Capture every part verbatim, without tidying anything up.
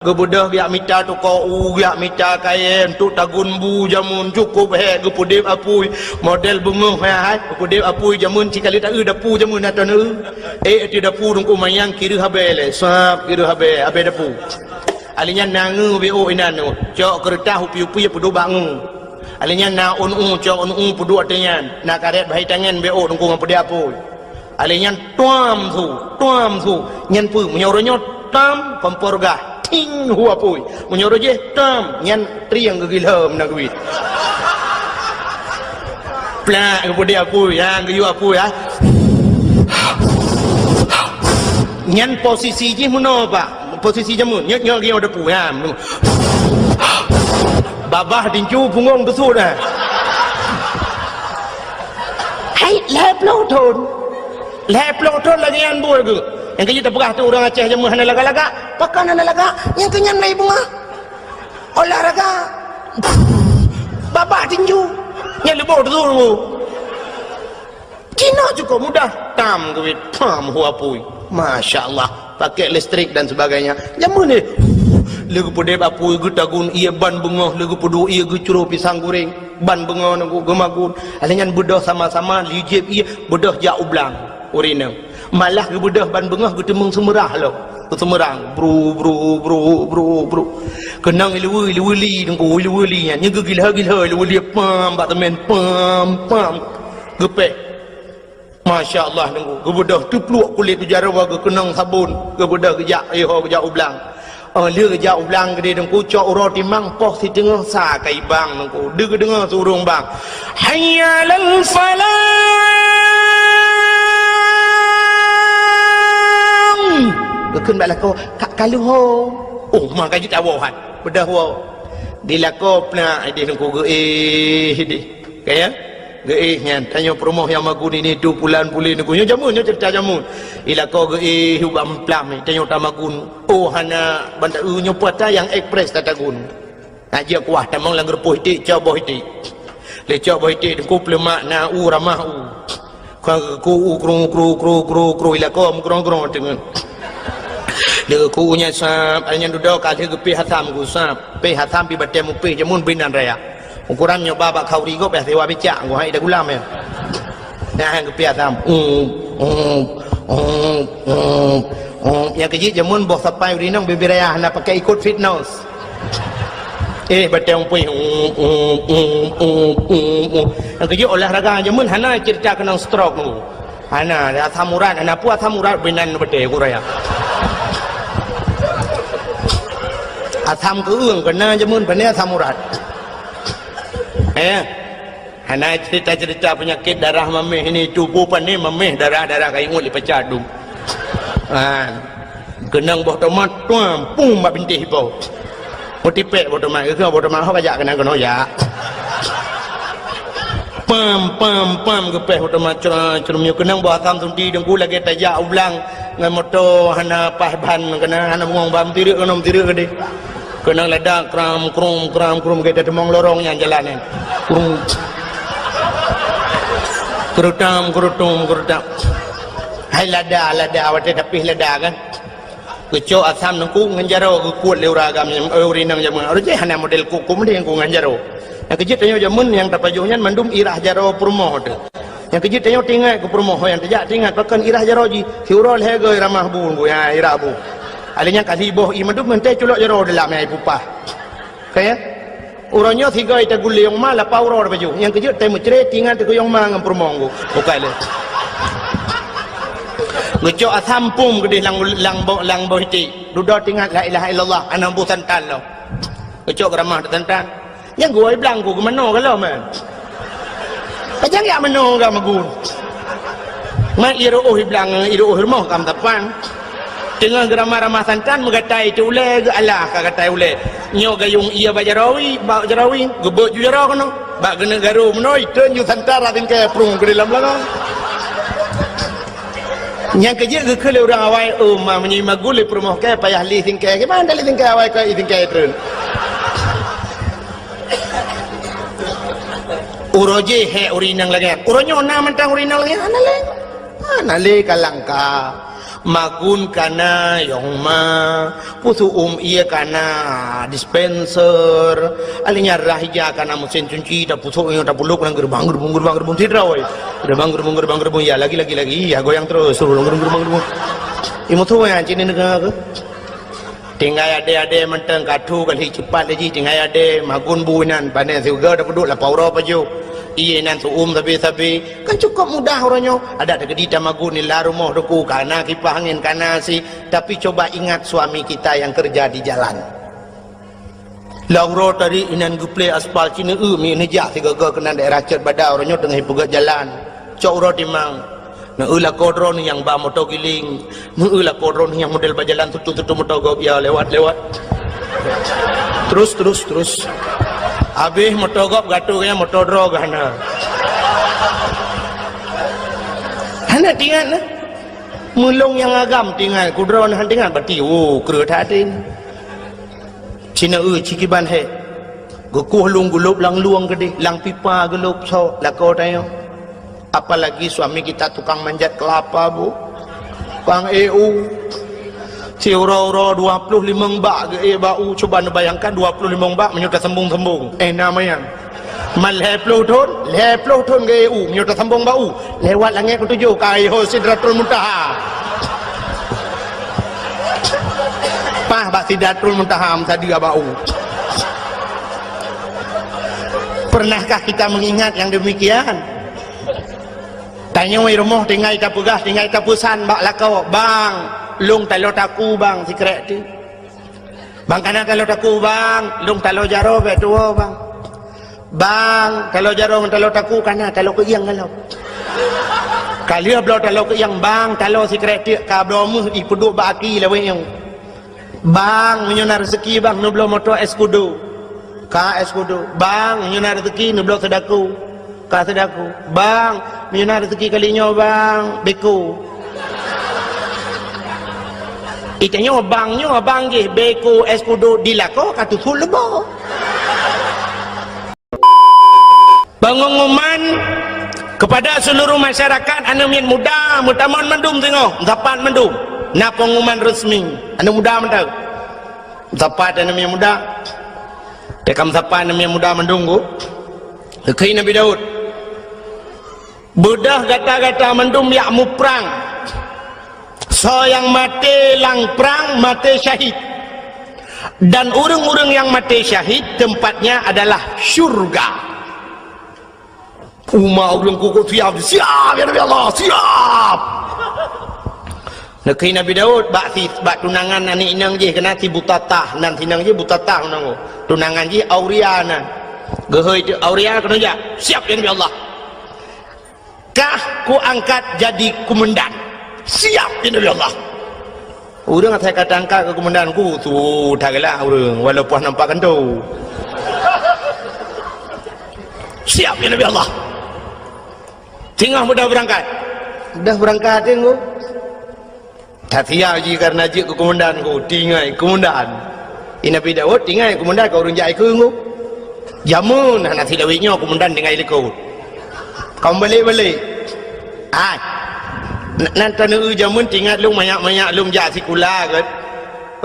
Geubeudôh geujak mita toko u, geujak mita kayèe, untuk tagun bu jameun cukôp hék geupeudép apui. Model beungoh hai, hai, geupeudép apui jameun, cikali taeu dapu jameun ata neu. Eh, ateueh dapu Teungku manyang kireuh abèe lé, sab kireuh abèe, abèe dapu. Alèh nyan na ngeu B O inan nyoe, cok keureutah upi-upi peuduek bak ngeu. Alèh nyan na ôn u, cok ôn u peuduek ateueh nyan, na karét bahai tangan B O Teungku ngon peudép apui. Alèh nyan tuam su, tuam su. Nyan peue? Meunyoe uroe nyoe tam, kompor gah, ting, hu apui. Meunyoe uroe jih tam, nyan trieng geugilham na geuit. Plak geupeudép apui, ha, geuyue apui, ha. Nyan posisi jih meunoe, Pak. Posisi jameun, nyoe, nyoe, nyoe depu, ha. Babah tinju, punggong teusut, ha. Hai, lhèe ploh thon. Lhèe ploh thon lagèe nyan buet geuh. Nyang keujeuet tapeugah tu ureueng Aceh jameun hana lagak-lagak. Pakon hana lagak? Nyang keu nyan mulai beungoh. Olahraga. Babah tinju. Nyan leuboh teusut. Cina cukôp mudah. Tam geuwét, pam hu apui. Masya Allah. Pakai listrik dan sebagainya. Jameun nyoe. Lé geupeudép apui, geutagun ié ban beungoh, lé geupeuduek ié geucroh pisang goreng. Ban beungoh nunggu geumagun. Alèh nyan beudôh sama-sama, lé jieb ié, beudôh jak u blang. Ureueng inong. Malah geubeudôh ban beungoh geuteumeung seumeurah lom. Geuseumeurang. Bru, bru, bru, bru, bru. Keunong ileue, ileue li, Teungku, ileue li nyan. Nyoe geugilhô-gilhô ileue li, pam, bak teumèn, pam, pam. Geupéh. Masya Allah, Teungku. Geubeudôh teupluek kulét u jaroe, geukeunong sabon. Geubeudôh geujak, iho geujak u blang. Oh, lheueh geujak u blang keudéh Teungku, cok uroe timang poh siteungoh sa ka ibang Teungku. Deuh geudeungoe su ureueng bang, "Hayya 'alal falah!" Geukheun bak lakoe, "Ka, ka lheueh ho." Oh, ma ka jeuet awoe han. Beudôh woe. Di lakoe plak idéh Teungku geuéh idéh. Ka ya? Geuéh nyan, tanyoe peurumoh nyang magun ini tu pulan pulin Teungku. Nyoe jameun, nyoe ceurita jameun. Di lakoe geuéh ubak meuphlam, tanyoe tamagun. Oh, hana banda, eu, nyoe puasa nyang ekspres tatagun. Nah, jeuet kuah tamong lam geureupoh iték, cok boh iték. Lé cok boh iték Teungku peuleumak na u ramah u. Ka ku u kru, kru, kru, kru, kru, di lakoe meukrong-krong teungeut. Lé ku u nyan sab, ai nyan dudoe ka lheueh geupéh asam ku sab. Péh asam pih batèe mupéh jameun binan raya. Ukuran nyoe ba bak khauri gob, eh, siwa bicak, ngon hai ida gulam, ya. Nah, geupéh asam. Um, um, um, um, um. Nyang keujeuet jameun boh sapai ureueng inong bibir raya hana pakai ikot fitness. Eh, batèe mupéh. Um, um, um, um, um, um. Nyang keujeuet olahraga jameun hana ceurita keunong stroke nunggu. Hana, asam urat, hana peue asam urat binan batèe ku raya. Asam keueung keunan jameun, pane asam urat. Eh, hana cerita-cerita penyakit darah mameh ini, tuboh pane mameh, darah-darah ka ingat lipacah dum. Ha. Keunong boh tomat, tuam, pum bak bintéh ipo. Meutipék boh tomat, geukheun boh tomat, ho ka jak keunan keunoe jak. Pam, pam, pam, geupéh boh tomat, cra, crum, nyoe keunong boh asam sunti Teungku lagèe tajak u blang ngon moto hana paih ban, keunan hana bungong ban, meutirek keunoe, meutirek keudéh. Keunong lada kram, krum, kram, krum, gata teumong lorong nyan jalan nyan. Krum. Keurutam, keurutum, keurutam. Hai lada, lada, watèe tapih lada kan. Geucok asam Teungku ngon jaroe geukuet lé ureueng agam, eh, ureueng inong jameun. Ureueng jih hana model kuku mending Teungku ngon jaroe. Nyang keujeuet tanyoe jameun nyang tapajoh nyan mandum irah jaroe peurumoh teuh. Nyang keujeuet tanyoe teuingat keu peurumoh nyang tajak teuingat pakon irah jaroe jih. Siuroe lhèe goe ramah bu, bu, ya, irah bu. Alèh nyan ka siboh ié mandum meuntèe culok jaroe dalam nyang ipupah. Ka ya? Uroe nyoe sigoe taguleng ma lapau uroe tapajoh. Nyang keujeuet tai meucre tingan teukeuyong ma ngon peurumoh Teungku. Bukai lé. Geucok asam pum keudéh lam, lam bo-, lam boh iték. Dudoe tingat la ilaha illallah, hana bu santan lom. Geucok geuramah santan. Nyang geuwoe blang ku geumanoe ka lom, eh. Pajan jak manoe ka magun. Mat ié reuôh iblang, ié reuôh rumoh ka meutapan. Teungoh geuramah-ramah santan, meugatai teu ulèe, geualah ka gatai ulèe. Nyoe gayong ié bak jaroe, bak jaroe, geubeuet ju jaroe keunoe. Bak geuneuk garu meunoe, iteun ju santan rab singkèe prung keu di lam langang. Nyang keujeuet geukheun lé ureueng awai, "Oh, ma meunyoe magun lé peurumoh kèe payah li singkèe, kiban lé singkèe awai keu i singkèe treun." Uroe jih hék ureueng inong lagèe nyan. Uroe nyoe na mantong ureueng inong lagèe nyan, hana lé. Hana lé ka langka. Magun kana yong ma, pusuk um ie kana dispenser, alinya rah ija kana mesin cuci, tapusuk nyoe tapuluk nang gerbang, gerbung, gerbang, gerbung, sidroe. Gerbang, gerbung, gerbang, gerbung, ya lagi, lagi, lagi, ya goyang terus, gerbang, gerbang, gerbang, gerbung. Imusuh ya cini negara ke? Tinggai adé-adé mantong katu kali cepat lagi tinggai adé magun bu inan pané siuga dah peuduek lapau roh pajoh. Ié inan suum sabe-sabe. Kan cukup mudah uroe nyoe. Adak teukeudi tamagun nila rumoh duku kana kipah angin kana si. Tapi coba ingat suami kita yang kerja di jalan. Lam uroe tadi inan geuplé aspal cina eu mi neujak sigaga keunan daerah Cot Bada uroe nyoe teungoh peugöt jalan. Cok uroe timang. Neu lakoe droeneuh nyang ba moto giling, neu lakoe droeneuh nyang model bajalan tutu-tutu moto gob ya lewat-lewat. Terus, terus, terus. Habéh moto gob gatoe gaya moto droe gana. Hana tingat nah. Meulong nyang agam tingat, kudroe nah tingat bati. Oh, kreueh that até. Cina eu cikiban he. Geukuh lôn gulop lam lueng keudeh, lam pipa gulop sok lakoe tanyoe. Apalagi suami kita tukang manjat kelapa, Bu. Tukang E U. Siuroe-uroe dua ploh limong bak geu-e bak u. Cuba neubayangkan dua ploh limong bak meunyoe tasambong-sambong. Eh, na manyang. Man lhèe ploh thon, lhèe ploh thon geu-e u meunyoe tasambong bak u. Lewat langét keutujôh ka iho Sidratul Muntaha. Pah bak Sidratul Muntaha meusadeue bak u. Pernahkah kita mengingat yang demikian? Tanyoe rumoh tinggai tapeugah, tinggai tapeusan bak lakoe, "Bang, lôn taloe taku, Bang, sikrek tu." "Bang, kana taloe taku, Bang, lôn taloe jaroe bèk tuwoe, Bang." "Bang, taloe jaroe ngon taloe taku kana taloe keuieng galom." Ka lheueh bloe taloe keuieng, "Bang, taloe sikrek teuk ka bloe meuh ipeuduek bak aki lawét nyoe." "Bang, meunyoe na rezeki, Bang, neubloe moto Escudo." Ka Escudo. "Bang, meunyoe na rezeki, neubloe Sedaco." Ka Sedaco. "Bang, meunyoe na rezeki kali nyoe, Bang, Beko." Itanyoe bang nyoe abang jih, Beko, Escudo, dilakoe ka tutup leubo. Pengumuman kepada seluruh masyarakat, aneuk miet muda, meutamong mandum singoh, meusapat mandum. Na pengumuman resmi, aneuk muda mantong. Meusapat aneuk miet muda. Teuka meusapat aneuk miet muda mandum ku. Geukheun Nabi Daud. Beudôh gata-gata mandum jak muprang. Soe nyang maté lam prang, maté syahid. Dan ureuëng-ureuëng nyang maté syahid, tempatnya adalah syurga. Umat ureuëng kukuk siap, siap, ya Nabi Allah, siap. Neukheun Nabi Daud, bak si, bak tunangan aneuk inong jih, keunan si Butatah, nan si inong jih Butatah nan. Tunangan jih Auria nan. Geuhôi tu Auria keunoe jak, siap, ya Nabi Allah. Kah kuangkat jadi komandan. Siap, ya Nabi Allah. Ureuëng asai ka tangkat keu komandan ku, su that galak ureuëng, walaupun nampak kantô. Siap, ya Nabi Allah. Singoh mudah beurangkat. Mudah beurangkat, ya, Ngku. That siap jih kareuna jeuet keu komandan ku, tinggai komandan. I Nabi Daud tinggai komandan keu ureuëng jak ikeu ngu. Jameun hana silawét nyoe komandan tinggai likot. Kamoe balek-balek. Ai. N-, nan taneuk jameun tingat lôn manyak-manyak lôn jak sikula kan.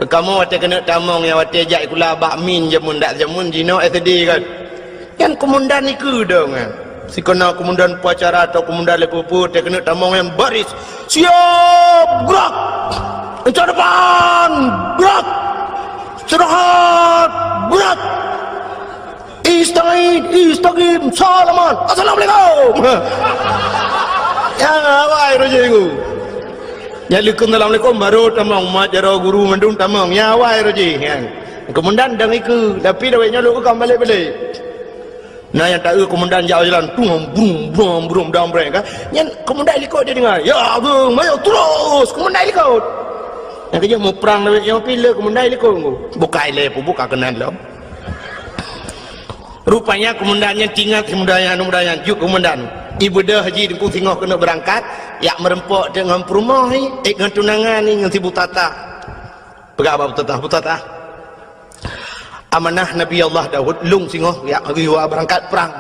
Kamoe watée keuneuk tamong nyang watée jak sikula bak min jameun dak jameun jinoe S D kan. Nyan komandan ikeu dong, eh. Sikeuna komandan upacara atau komandan leupeu-peu, teuh keuneuk tamong nyan baris. Siap, gerak! Incat depan, gerak! Istirahat, gerak! Istagid, istagim, salaman, assalamualaikum! Ya, awai roh jih ngu. Ya, alaikum, assalamualaikum, baru tamong, mat jaroe guru mandum tamong. Ya, awai roh jih, ya. Komandan dong ikeu, tapi dawet nyoe lôn ka balek-balek. Na nyang taeu komandan jak jalan, tung, brum, brum, brum, dang breng, kan? Nyan komandan likot dia dengar. Ya, Agong, mayo terus, komandan likot. Nyang keujeuet muprang lawét nyoe pih le komandan likot ngu. Bukai lé peubuka keunan lom. Rupanya komandan nyan tingat si muda nyan, muda nyan jeuet komandan. Ibeudôh jih Teungku singoh keuneuk beurangkat, jak meureumpok teuk ngon peurumoh ni, eh, ngon tunangan ni, ngon si Butatah. Peugah bak Butatah, "Butatah, amanah Nabi Allah Daud, lôn singoh jak geuyue beurangkat prang.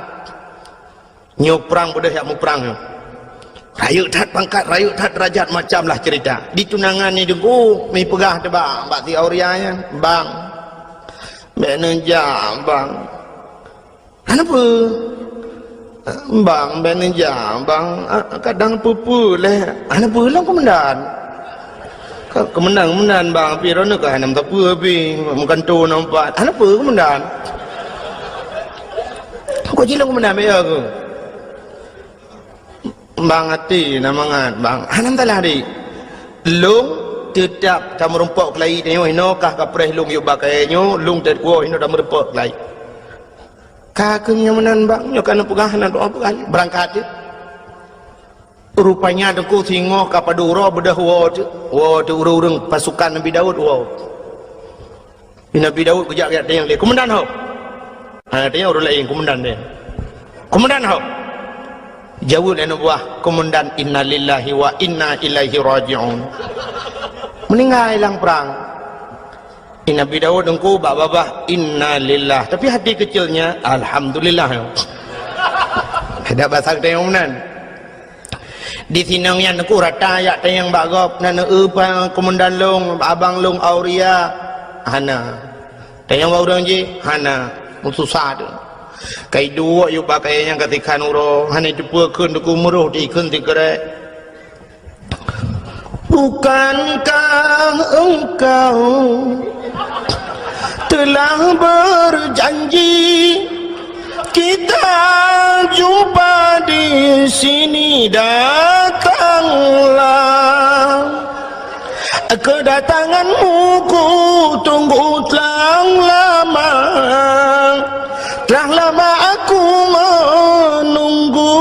Nyoe prang beudôh jak muprang nyoe. Rayeuk that pangkat, rayeuk that derajat, macam lah cerita. Di tunangan ni Teungku, mi peugah teuh bak, bak si Auria nyan, "Bang, bèk neujak, Bang." "Hana peue?" "Bang, bèk neujak, Bang. Ah, kadang peue-peue lé." "Hana peue lom, Komandan." Ka-, "Komandan, Komandan, Bang, pih droeneuh ka hana meusapeue pih, meugantoe na pat." "Hana peue, Komandan." "Kok jilong, Komandan, bèk ya keuh." "Bang, até na mangat, Bang." "Hana masalah, Dik. Lôn teutap tameurumpok keulayi tanyoe, hinoe kah kapreh lôn yub bak kayèe nyoe, lôn teukuwoe hinoe tameurumpok keulayi." "Ka keuh nyoe meunan, Bang, nyoe ka neupeugah, hana doa peugah lé. Beurangkat teuh." Rupanya Teungku singoh ka padub uroe beudôh woe teuh, woe teuh ureueng-ureueng pasukan Nabi Daud woe. Nabi Daud geujak-jak tanyong lé, "Komandan ho?" Ha, tanyong ureueng laén, "Komandan deh." "Komandan ho?" Jaweueb lé aneuk buah, "Komandan, innalillahi wa inna ilaihi raji'un." Meuninggai lam prang. Nabi Daud Teungku bak babah, "Innalillah." Tapi hati kecilnya, "Alhamdulillah." Ada bahasa geutanyoe meunan. Di sinong nyan Teungku rata jak tanyong bak gob, "Na neueu pa komandan lôn, abang lôn Auria?" "Hana." Tanyong bak ureueng jih, "Hana." Meususah teuh. Ka iduek yub bak kayèe nyan ka sikhan uroe, hana iteupeue kheun Teungku, meuroh dikheun sikrek. "Bukankah engkau telah berjanji kita jumpa di sini? Datanglah, kedatanganmu ku tunggu telah lama, telah lama aku menunggu."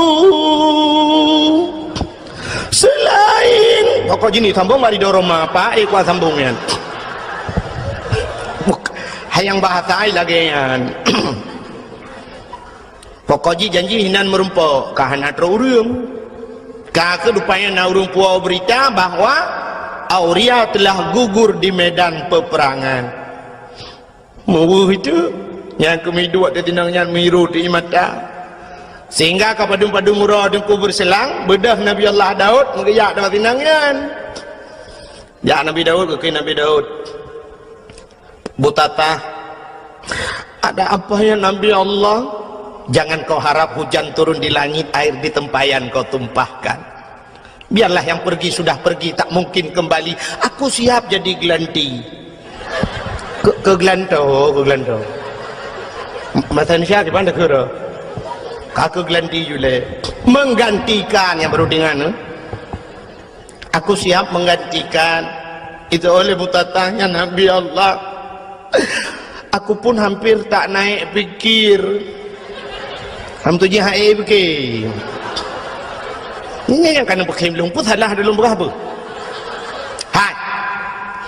Seulaén, pokok jih ni sambong bak ridho Roma, Pak, eh, kuat sambong nyan. Buk-, hayang bahasa ai lagèe nyan. Pokok jih janji hinan meurumpok, ka hana troh ureueng. Ka keuh rupanya na ureueng puwoe beurita bahwa Auria telah gugur di medan peperangan. Meuweuh itu, nyang keumiduek teutinong nyan miru di mata. Sehingga ka padum-padum uroe Teungku beureuselang, beudôh Nabi Allah Daud meugeujak teuma tinong nyan. Jak Nabi Daud, geukheun Nabi Daud, "Butatah, ada apa ya Nabi Allah?" "Jangan kau harap hujan turun di langit, air di tempayan kau tumpahkan. Biarlah yang pergi sudah pergi, tak mungkin kembali. Aku siap jadi gelanti." Keu-, keu gelantoe, keu gelantoe. Bahasa Indonesia gimana, keu? Ka keu gelanti julai. Menggantikan yang baru dengan, eh? "Aku siap menggantikan." Itu oleh Butatah nyan, "Nabi Allah, aku pun hampir tak naik pikir." Ham tu jih hai pikir. Ini yang kena pakai belum pun salah dalam berapa. Hai.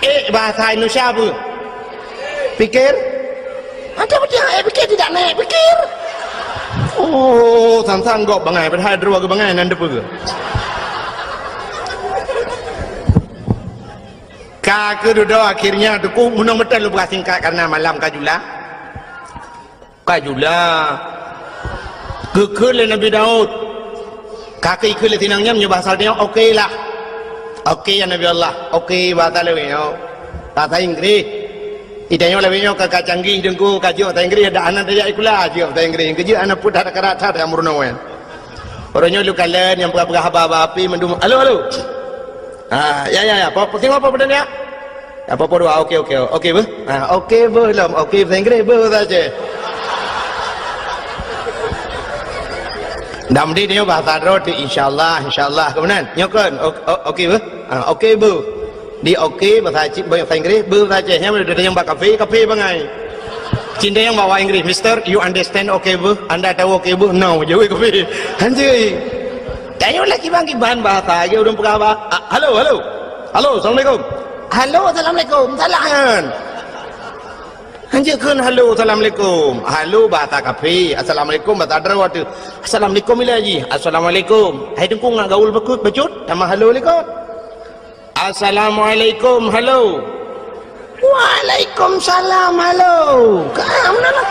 Eh, bahasa Indonesia apa? Pikir? Ada betul hai pikir, tidak naik pikir. Oh, sang-sang gop bangai, padahal dua ke bangai nan depan. Ka keududoe akhirnya Teungku, meunong meuteun lôn peugah singkat karena malam ka jula. Ka jula. Geukheun lé Nabi Daud. Ka keu ikheun lé tinong nyan meunyoe bahasa nyoe, "Oke lah." "Oke ya Nabi Allah." "Oke," bahasa lewat nyoe. Bahasa Inggris. Itanyoe lewat nyoe ka, ka canggih Teungku, ka jeuet bahasa Inggris, ada anak tajak sikula, jeuet bahasa Inggris. Keujeuet anak pun dah karat that meurunoe. Uroe nyoe lôn kalon nyang peugah-peugah haba-haba api mandum. Halo, halo. Ha, ya, ya, ya. Apa, apa, apa, apa, ya? Apa, apa dua? Oke, oke. Oke, beuh. Ha, oke, beuh lom. Oke, bahasa Inggris, beuh, bahasa Aceh. Dah meunan nyoe bahasa droe tu, insyaallah, insyaallah. Kemudian, nyoe kan, o-, o-, oke, beuh. Ha, oke, beuh. Di oke, bahasa Aceh, bahasa Inggris, beuh, bahasa Aceh. Nyan udah yang bak kafe, kafe bangai. Cinta yang bawa Inggris, "Mister, you understand oke, beuh? Anda tahu oke, beuh?" "No," jaweueb kafe. Hanjeuet. Tanyoe lagi bang kiban bahasa, lagi ureueng peugah bah. Ah, halo, halo. Halo, assalamualaikum. Halo, assalamualaikum. Salah nyan. Hanjeuet kheun halo, assalamualaikum. Halo bahasa kafe, assalamualaikum bahasa droe tu. Assalamualaikum ila ji. Assalamualaikum. Hai Teungku ngat gaul bakut bacut, sama halo likot. Assalamualaikum, halo. Waalaikumsalam, halo. Ka, meunan lah.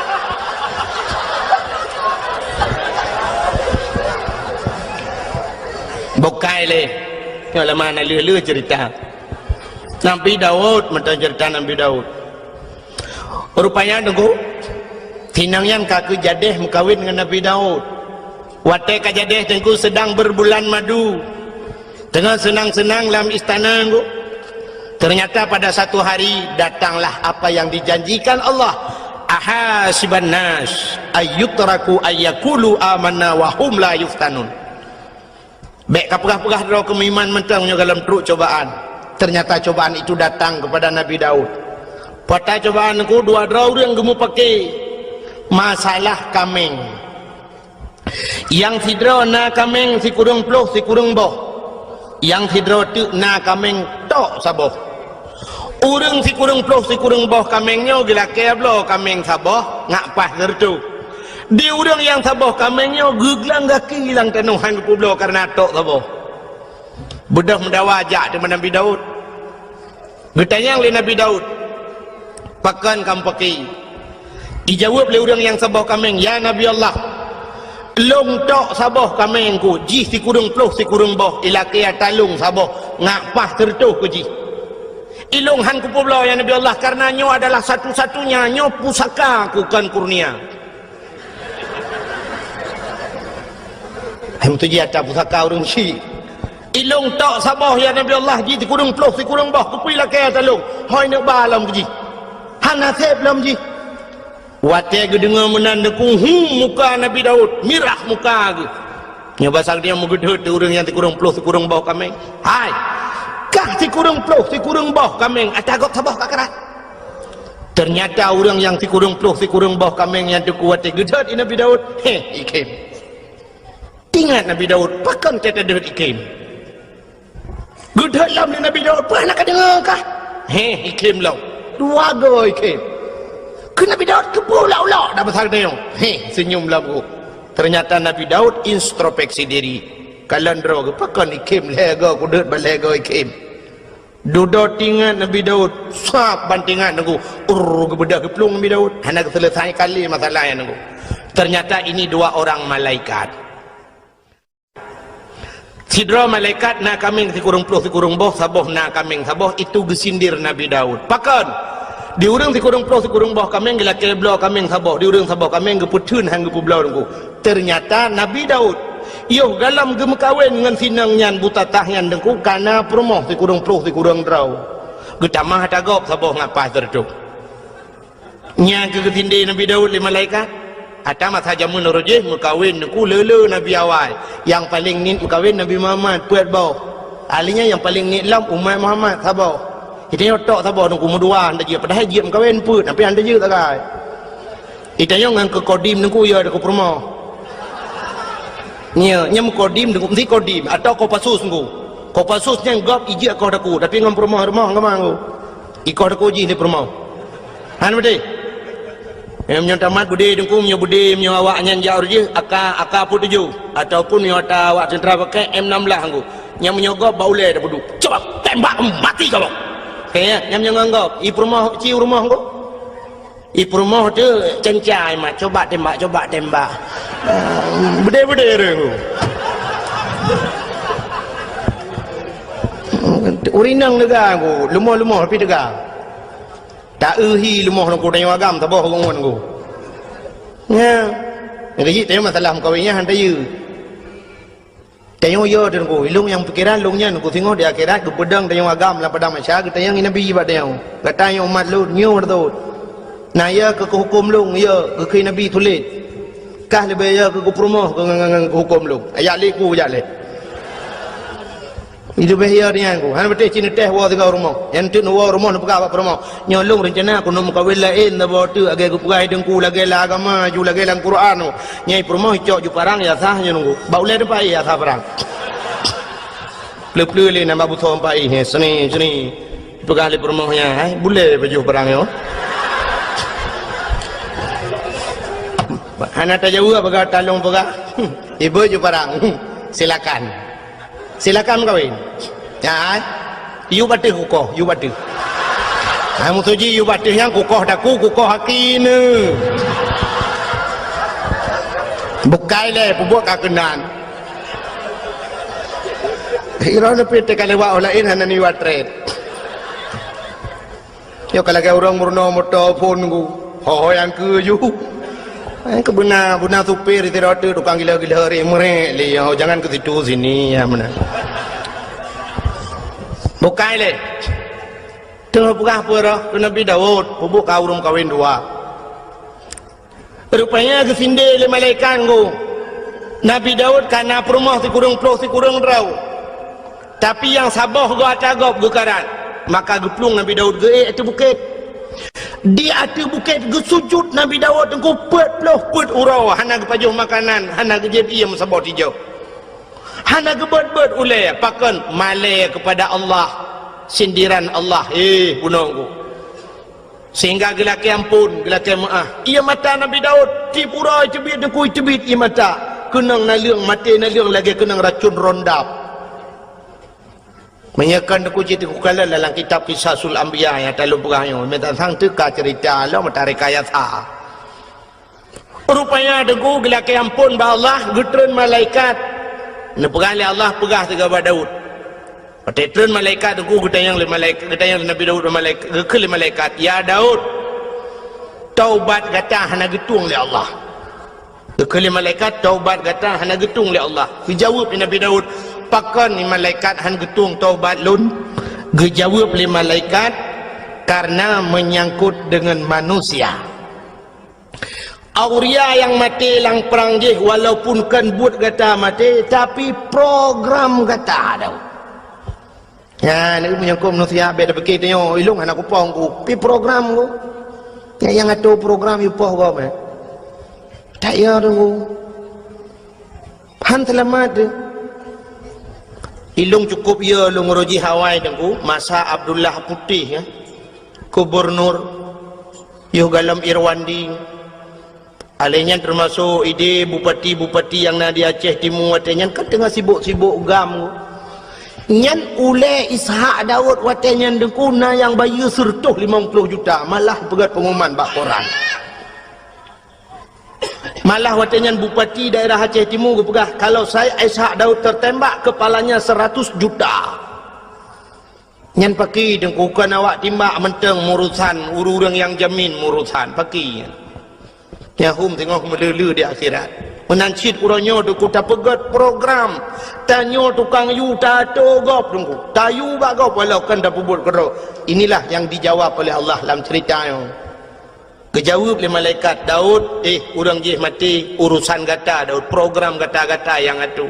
Bukai lé. Nyoe lama na lheueh-lheueh cerita. Nabi Daud, mantong cerita Nabi Daud. Rupanya, Teungku, si inong nyan ka keu jadeh meukawen ngon Nabi Daud. Watée ka jadeh, Teungku, sedang berbulan madu. Teungoh seunang-seunang lam istana, Teungku. Ternyata pada satu hari datanglah apa yang dijanjikan Allah. "Ahasiban nas ayyutraku ayyakulu amanna wa hum la yuftanun." Bék kapeugah-peugah droe keu meuiman mantong nyoe gohlom trok cobaan. Ternyata cobaan itu datang kepada Nabi Daud. Peue cobaan, Teungku? Dua droe ureuëng geumeupaké masalah kaméng. Nyang sidroe na kaméng sikureueng ploh sikureueng boh. Nyang sidroe teuk na kaméng tok saboh. Ureuëng sikureueng ploh sikureueng boh kaméng nyoe geulakée bloe kaméng saboh ngat paih sireutôh. Di ureuëng nyang saboh kaméng nyoe geuglang gaki lam tanoh hán geupeubloe kareuna tok saboh. Beudôh meudawa jak teuma Nabi Daud. Geutanyong lé Nabi Daud, "Pakon kamoe paké?" Ijaweueb lé ureuëng nyang saboh kaméng, "Ya Nabi Allah, lôn tok saboh kaméng ku, jih sikureueng ploh sikureueng boh, ilakée ata lôn saboh, ngat paih sireutôh keu jih. Ilôn hán kupeubloe, ya Nabi Allah, kareuna nyoe adalah satu-satunya, nyoe pusaka ku kon kurnia." Hai meutuji ata pusaka ureuëng syik. "Ilôn tok saboh, ya Nabi Allah, jih sikureueng ploh sikureueng boh, keupeue ilakée ata lôn? Hôi neuk ba lom keu jih. Hana seb lom jih." Watée geudeungoe meunan, Teungku, hu, muka Nabi Daud mirah muka geuh. Nyoe basa geutanyoe meugeudeuet di ureuëng nyang sikureueng ploh sikureueng boh kaméng. "Hai, kah sikureueng ploh sikureueng boh kaméng, ata gob saboh ka krat." Ternyata ureuëng nyang sikureueng ploh sikureueng boh kaméng nyan, Teungku, watée geudeuet di Nabi Daud, heh, ikhém. Teuingat Nabi Daud, "Pakon tateudeut ikhém?" Geudeuet lom lé Nabi Daud, "Peue hana kadeungoe kah?" Heh, ikhém lom. Dua goe ikhém. Keu Nabi Daud keupeue ulok-ulok dak basa geutanyoe? Heh, seunyum lom geuh. Ternyata Nabi Daud introspeksi diri. Kalon droe geuh, "Pakon ikhém lhée goe, kudeuet ban lhée goe ikhém?" Dudoe teuingat Nabi Daud, sab ban teuingat, Teungku. Urr, geubeudôh geuplueng Nabi Daud. Hana geuseuleusai kali masalah nyan, Teungku. Ternyata ini dua orang malaikat. Sidroe malaikat na kaméng sikureueng ploh sikureueng boh, saboh na kaméng saboh, itu geusindir Nabi Daud. Pakon? Di ureuëng sikureueng ploh sikureueng boh kaméng geulakée bloe kaméng saboh, di ureuëng saboh kaméng geupeutheun hán geupeubloe, Teungku. Ternyata Nabi Daud, yoh gohlom geumeukawen ngon si inong nyan buta tah nyan, Teungku, ka na peurumoh sikureueng ploh sikureueng droe. Geutamah ata gob saboh ngat paih sireutôh. Nyan keuh geusindé Nabi Daud lé malaikat. Ata masa jameun uroe jih meukawen, Teungku, le-le nabi awai. Nyang paleng niet meukawen Nabi Muhammad, peuet boh. Ahli nyan nyang paleng niet lom umat Muhammad, saboh. Geutanyoe tok saboh, Teungku, meudua hana jeuet, padahai jeuet meukawen peuet, tapi hana jeuet sagai. Geutanyoe ngon keu kodim, Teungku, ya, keu peurumoh. Nyo, nyan meukodim, Teungku, meusti kodim atau Kopassus, Teungku. Kopassus nyan gob ijeuet koh daku, tapi ngon peurumoh-rumoh, ngon ma, Teungku. Ikoh daku jih di peurumoh. Hana beutôi? Meunyoe tamat beudé, Teungku, meunyoe beudé, meunyoe awak nyan jak uroe jih, AK, AK peuet tujoh, ataupun meunyoe ata awak teuntra pakai M enam belas, Teungku. Nyan meunyoe gob bak ulée tapeuduek. Coba tembak mati kamoe. Oke, ya, nyan meunyoe ngon gob. I peurumoh, ci u rumoh, Teungku. I peurumoh teuh cenca, mat, coba tembak, coba tembak. Ah, beudé-beudé ureuëng, Teungku. Ureuëng inong teuga, Teungku, lumoh-lumoh tapi teuga. Ta-eu hi lumoh, Teungku, tanyoe agam saboh ureuëng ngon, Teungku. Nya. Nyang keuh jih tanyoe masalah meukawen nyan han tayue. Tanyoe yo, Teungku, ilong nyang pikiran lôn nyan, Teungku, singoh di akhirat geupeudong tanyoe agam lam padang mahsyar, geutanyong Nabi bak tanyoe. Gata nyoe umat lôn, nyoe beutôi. Na yo keu hukôm lôn, yo keu Nabi tuléh. Kah leubeh yo keu peurumoh keu ngon, ngon, ngon hukôm lôn. Ajak lé ku, jak lé. Leubeh yo nyan ku. Hana beutôi cit neutéh woe sigoe rumoh. Nyang teuk neuwoe rumoh neupeugah bak peurumoh. Nyoe lôn reuncana keuneuk meukawen laén saboh teuk, lagée geupeugah Teungku, lagée lam agama ju, lagée lam Quran. Nyang i peurumoh icok ju parang, ya sah nyoe nunggu. Bak ulée teumpat ya sah parang. Pleu-pleu lé nambah busoe empat ih, seni, seni. Peugah lé peurumoh nyan, "Hai, bulée beujoh parang nyoe." Hana tajaweueb, peugah talong peugah. Ibu ju parang. Silakan. Silakan meukawen. Ya, eh? Yue bak teuh kukoh, yue bak teuh. Hai, meutuji yue bak teuh nyan kukoh daku, kukoh aki neu. Bukai lé, peubuet ka keunan. Sidroe neupie teuka lewat, oh laén hana niwat treb. Nyoe ka lagèe ureueng meurunoe moto phon ku. Ho-ho nyang keu ju. Eh, keu beuna, beuna supir sidroe teuk tukang gila-gila rek meurek lé, oh, jangan ke situ, sini, ya, meunan. Bukai lé. Teungoh peugah peue roh keu Nabi Daud, peubuet ka ureueng kawen dua. Rupanya geusindé lé malaikat ngô. Nabi Daud ka na peurumoh sikureueng ploh sikureueng droe. Tapi nyang saboh goe ata gob geukarat. Maka geuplueng Nabi Daud geuék ateueh bukét. Di ateueh bukét geusujut Nabi Daud teungku peuet ploh peuet uroe, hana geupajoh makanan, hana geujép ié meusaboh tijoh. Hana geubeuet-beuet ulèe, pakon malèe keupada Allah, sindiran Allah, eh, bunoe ngô. Sehingga geulakèe amphon, geulakèe meu'ah. Ié mata Nabi Daud, tiep uroe teubiet, teungku, teubiet ié mata. Keunong naleueng, maté naleueng lagèe keunong racun rondap. Meunyoe kon teungku cit teungku kalon dalam kitab Qisasul Anbiya nyang talôn peugah nyoe, meutatang teuka ceurita lom meutareka yasa. Rupanya teungku geulakèe amphon bak Allah, geutreun malaikat. Neupeugah lé Allah, peugah sigoe bak Daud. Watèe treun malaikat teungku geutanyong lé malaik-, geutanyong lé Nabi Daud bak malaik-, geukheun lé malaikat, "Ya Daud, taubat gata hana geutueng lé Allah." Geukheun lé malaikat, "Taubat gata hana geutueng lé Allah." Geujaweueb lé Nabi Daud, "Pakon ni malaikat han geutueng taubat lôn?" Geujaweueb lé malaikat, "Karena menyangkut dengan manusia." Auria nyang maté lam prang jih, walaupun kon buet gata maté, tapi program gata ada. Nyan, meunyoe kon manusia bèk tapike tanyoe, ilong hana kupong ku, pi program ku. Nyan nyang atur program ipoh gob, eh. Tak ya tu. Han seulamat tu. Ilong cukup ya lôn rojih awai teungku, masa Abdullah Putih, ya. Gubernur, yoh galom Irwandi. Alèh nyan teumasok idéh bupati-bupati nyang na di Aceh Timu watèe nyan kan teungoh sibok-sibok gam. Nyan ulèe Ishak Daud watèe nyan teungku na nyang bayeue seureutôh limong ploh juta, malah peugöt pengumuman bak koran. Malah watèe nyan bupati daerah Aceh Timu geupeugah, "Kalau saya Ishak Daud tertembak, kepalanya seratus juta." Nyan paki teungku, kon awak timbak mantong meurusan, ureueng-ureueng nyang jamin meurusan, paki nyan. Nyahum teungoh meuleu-leu di akhirat. Meunan cit uroe nyoe teungku tapeugöt program. Tanyoe tukang yue tato gob teungku. Tayue bak gob walau kon tapeubuet keudroe. Inilah yang dijawab oleh Allah lam ceurita nyoe. Geujaweueb lé malaikat, "Daud, eh, ureueng jih maté, urusan gata, Daud, program gata-gata nyang atoe.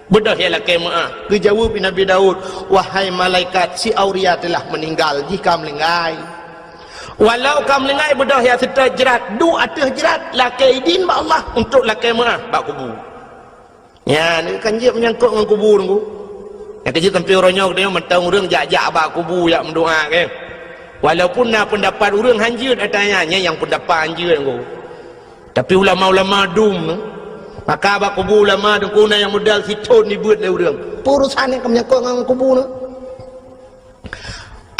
Beudôh ya lakèe meu'ah." Geujaweueb lé Nabi Daud, "Wahai malaikat, si Auria telah meninggal, jih ka meuninggai. Walau ka meuninggai, beudôh ya seutôt jrat, duek ateueh jrat, lakèe idin bak Allah untuk lakèe meu'ah bak kubu." Nyan, kan jeuet meunyangkot ngon kubu teungku. Nyang keujeuet sampoe uroe nyoe geutanyoe mantong ureueng jak-jak bak kubu jak meudoa, kan. Walaupun na peundapat ureueng hanjeuet ata nyan, nyan nyang peundapat hanjeuet teungku. Tapi ulama-ulama dum, maka bak kubu ulama teungku na nyang modal sithon jibeuet lé ureueng. Peue urusan nyang ka meunyangkot ngon kubu nyoe?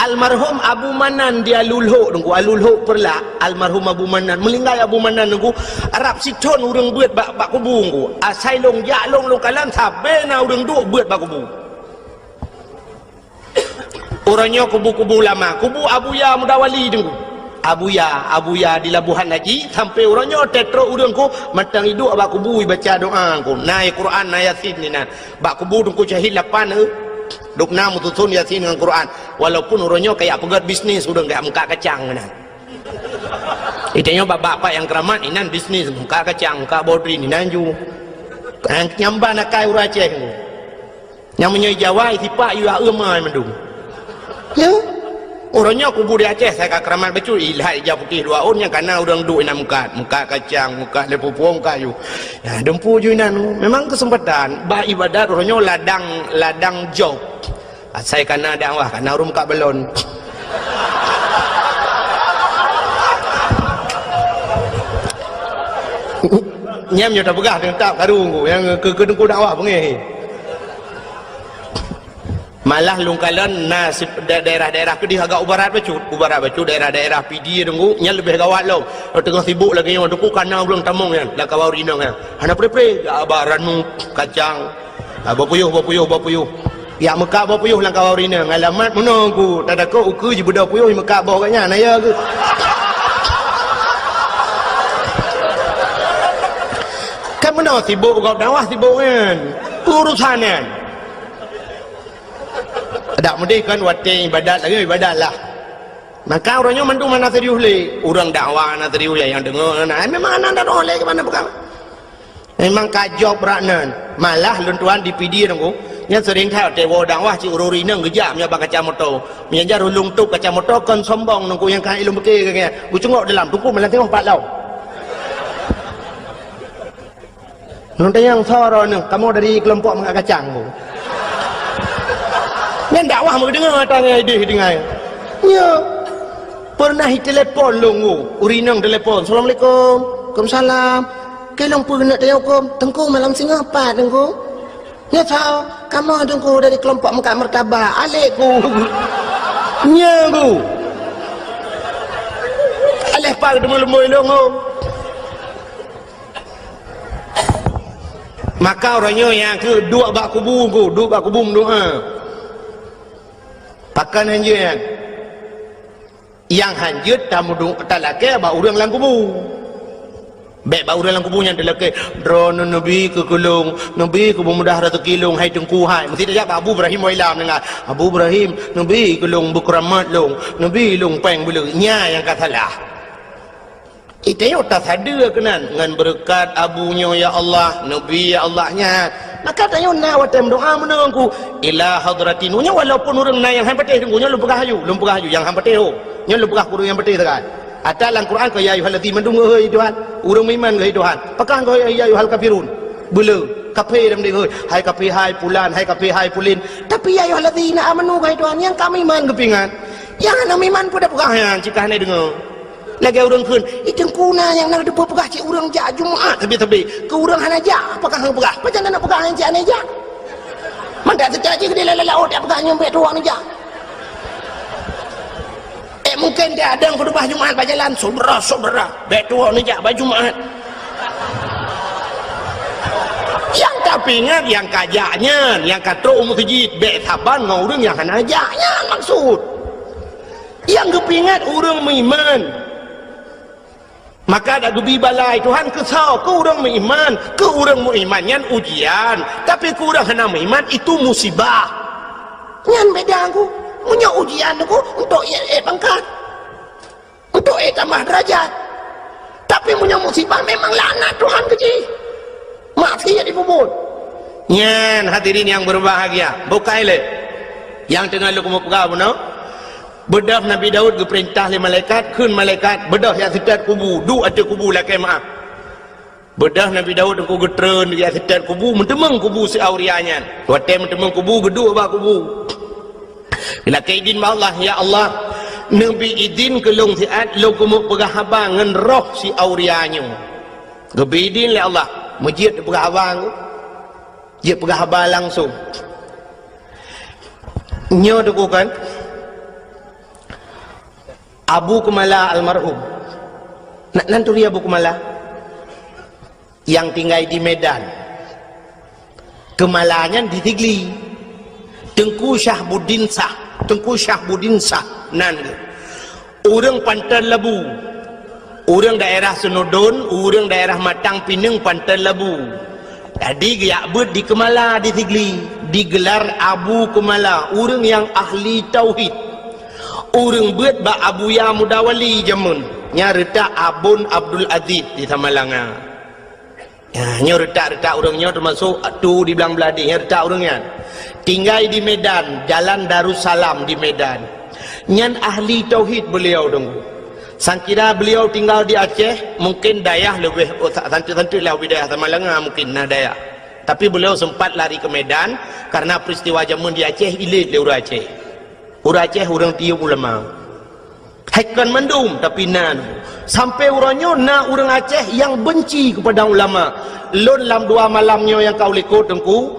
Almarhum Abu Manan di Alulhok teungku, Alulhok Peureulak, almarhum Abu Manan, meuninggai Abu Manan teungku, rab sithon ureueng beuet bak, bak kubu teungku. Asai lôn jak lôn, lôn kalon sabe na ureueng duek beuet bak kubu. Uroe nyoe kubu-kubu ulama, kubu Abuya Mudawali teungku. Abuya, Abuya di Labuhan Haji, sampoe uroe nyoe teutrok ureueng ku mantong iduek bak kubu ibaca doa teungku. Na Quran, na Yasin inan. Bak kubu teungku syahid lapan, eh. Dum na meususon Yasin ngon Quran. Walaupun uroe nyoe kajak peugöt bisnis ureueng kajak meukat kacang inan. Itanyoe bak bapak nyang keuramat inan bisnis meukat kacang, meukat bodrin inan ju. Nyang ban akai ureueng Aceh teungku. Nyang meunyoe Jawa, sipak yue aeum ai mandum. Ya. Uroe nyoe kubu di Aceh, asai ka keuramat bacut, ilhat ija putéh dua ôn nyang kana ureueng duek inan meukat, meukat kacang, meukat lé pupuong, meukat yue. Ya, dumpu ju inan. Memang keuseumpatan, bak ibadat uroe nyoe ladang, ladang job. Asai kana dakwah, kana ureueng meukat balon. Nyan nyoe tapeugah teuntang karu nyang keu, keu teungku dakwah beungéh. Malah lôn kalon na si-, da-, daerah-daerah keudeh agak u barat bacut, u barat bacut daerah-daerah Pidie teungku, nyan leubeh gawat lom. Teungoh sibok lagèe nyoe teungku kana ureueng tamong nyan, lam kawan inong nyan. Hana pre-pre, ya, bak ranup, kacang. Ah, bapuyuh, bapuyuh, bapuyuh. Jak meukak boh puyôh lam kawan ureueng inong, alamat meunoe ku, tatakot ukeue jibeudôh puyôh jimeukak boh gobnyan, na ya keuh. Kan meunoe sibok gob dakwah sibok nyan. Urusan nyan. Dak meudeh kan watèe ibadat lagèe ibadat lah. Maka uroe nyoe mandum hana serius lé. Ureueng dakwah hana serius lé, nyang deungö hana. Ai memang hana dakwah lé keu mana peugah. Memang ka jok brat nan. Malah lôn tuan di Pidie nunggu. Nyan sering that watèe woe dakwah cit ureueng inong geujak meunyoe bak kaca moto. Meunyoe jar ulôn tôp kaca moto kon sombong nunggu nyang ka ilôn pike keu nyan. Geucungok dalam tungku malah tengok pat lau. Nyoe tanyong soe droeneuh, kamoe dari keulompok meungak kacang, Bu. Nyan dakwah meudeungoe ata ngon idéh deungai. Nyo. Pernah itelepon lôn, Bu. Ureueng inong telepon, "Assalamualaikum." "Waalaikumsalam." "Keu lôn peue keuneuk tanyong huköm?" "Teungku, malam singoh pat, Teungku." "Nyo soe?" "Kamoe, Teungku, dari keulompok meungak martabak." Alek ku. Nyo, Bu. Aléh pat deungon leumbôi lôn, Bu. Maka uroe nyoe nyang keu duek bak kubu, duek bak kubu meudoa. Pakon hanjeuet nyan? Nyang hanjeuet tameudoa talakée bak ureuëng lam kubu. Bék bak ureuëng lam kubu nyan talakée, "Droeneueh neubi keu keu lôn, neubi keu beumudah raseuki lôn, hai Teungku hai." Meusti tajak bak Abu Ibrahim Wailam deungon, "Abu Ibrahim, neubi keu lôn beukeuramat lôn, neubi lôn péng beuleueh." Nyan nyang ka salah. Itayue tasadeue keunan ngon beureukat abu nyoe, "Ya Allah, neubi ya Allah," nyan. Maka tanyoe na watée meudoa meunan ku, "Ila hadrati Nuh," nyoe walaupun ureuëng na nyang han patéh deungoe, nyoe lôn peugah aju, lôn peugah aju nyang han patéh ho. Nyoe lôn peugah keu ureuëng nyang patéh sagai. Ata lam Quran keu, "Ya ayyuhallazina," mandum geuhôi Tuhan, ureuëng meuiman geuhôi Tuhan. Pakon geuhôi, "Ya ayyuhal kafirun," beuleu, kafé lam deh geuhôi, "Hai kafé, hai pulan, hai kafé, hai pulin." Tapi, "Ya ayyuhallazina amanu," geuhôi Tuhan, nyang ka meuiman geupeuingat. Nyang hana meuiman peue tapeugah nyan, cit ka hana deungoe. Lagée ureuëng kheun, "Ih, Teungku na nyang na teupeue peugah cit ureuëng jak Jumat sabe-sabe. Keu ureuëng hana jak, pakon hana peugah? Pajan na peugah nyang cit hana jak?" Mangat teuka jih keudeh lalai laôt jak peugah nyoe bék tuwoe neujak. Eh, mungken dia ada khutubah Jumat bak jalan, "Syedara-syedara, bék tuwoe neujak bak Jumat." Nyang tapeuingat nyang ka jak nyan, nyang ka trok u meuseujid, bék saban ngon ureuëng nyang hana jak nyan maksud. Nyang geupeuingat ureuëng meuiman. Maka dak geubi balai Tuhan keu soe? Keu ureuëng meuiman. Keu ureuëng meuiman nyan ujian, tapi keu ureuëng hana meuiman itu musibah. Nyan beda ku. Meunyoe ujian ku untuk ék pangkat, untuk ék tamah deurajat. Tapi meunyoe musibah memang laknat Tuhan keu jih. Maksiat jipeubuet. Nyan hadirin nyang berbahagia, bukai lé nyang teungoh lôn keumeung peugah bunoe. Beudôh Nabi Daud geupeurintah lé malaikat, kheun malaikat, "Beudôh jak seutet kubu, duek ateueh kubu lakée meuáh." Beudôh Nabi Daud teungku geutreun jak seutet kubu, meuteumeung kubu si Auria nyan. Watée meuteumeung kubu, geuduek bak kubu. Lakée idin bak Allah, "Ya Allah, neubi idin keu lôn siat lôn keumeung peugah haba ngon roh si Auria nyoe." Geubi idin lé Allah, meujeuet peugah haba nyoe. Jeuet peugah haba langsong. Nyoe teungku kan, Abu Keumala almarhum. Na, nan turi Abu Keumala? Nyang tinggai di Medan. Keumala nyan di Sigli. Teungku Syahbuddin Syah. Teungku Syahbuddin Syah nan geuh. Ureuëng Panton Labu. Ureuëng daerah Seunudon, ureuëng daerah Matang Pineung Panton Labu. Jadi geujak beuet di Keumala di Sigli, digelar Abu Keumala, ureuëng nyang ahli tauhid. Ureuëng beuet bak Abuya Muda Wali jameun, nyang reutak Abon Abdul Aziz di Samalanga. Ya, nyoe reutak-reutak ureuëng nyoe teumasok tu di Blang Bladeh, nyoe reutak ureuëng nyan. Tinggai di Medan, Jalan Darussalam di Medan. Nyan ahli tauhid beliau deungoe. Sangkira beliau tinggal di Aceh, mungkin dayah leubeh, oh, sa-, santeuk-santeuk lah wilayah Samalanga mungkin na dayah. Tapi beliau sempat lari ke Medan karena peristiwa jameun di Aceh, ilét lé ureuëng Aceh. Ureuëng Aceh ureuëng tiyeub ulama. Hai kon mandum, tapi na. Sampai uroe nyoe na ureuëng Aceh nyang benci kepada ulama. Lôn lam dua malam nyoe nyang ka u likot teungku,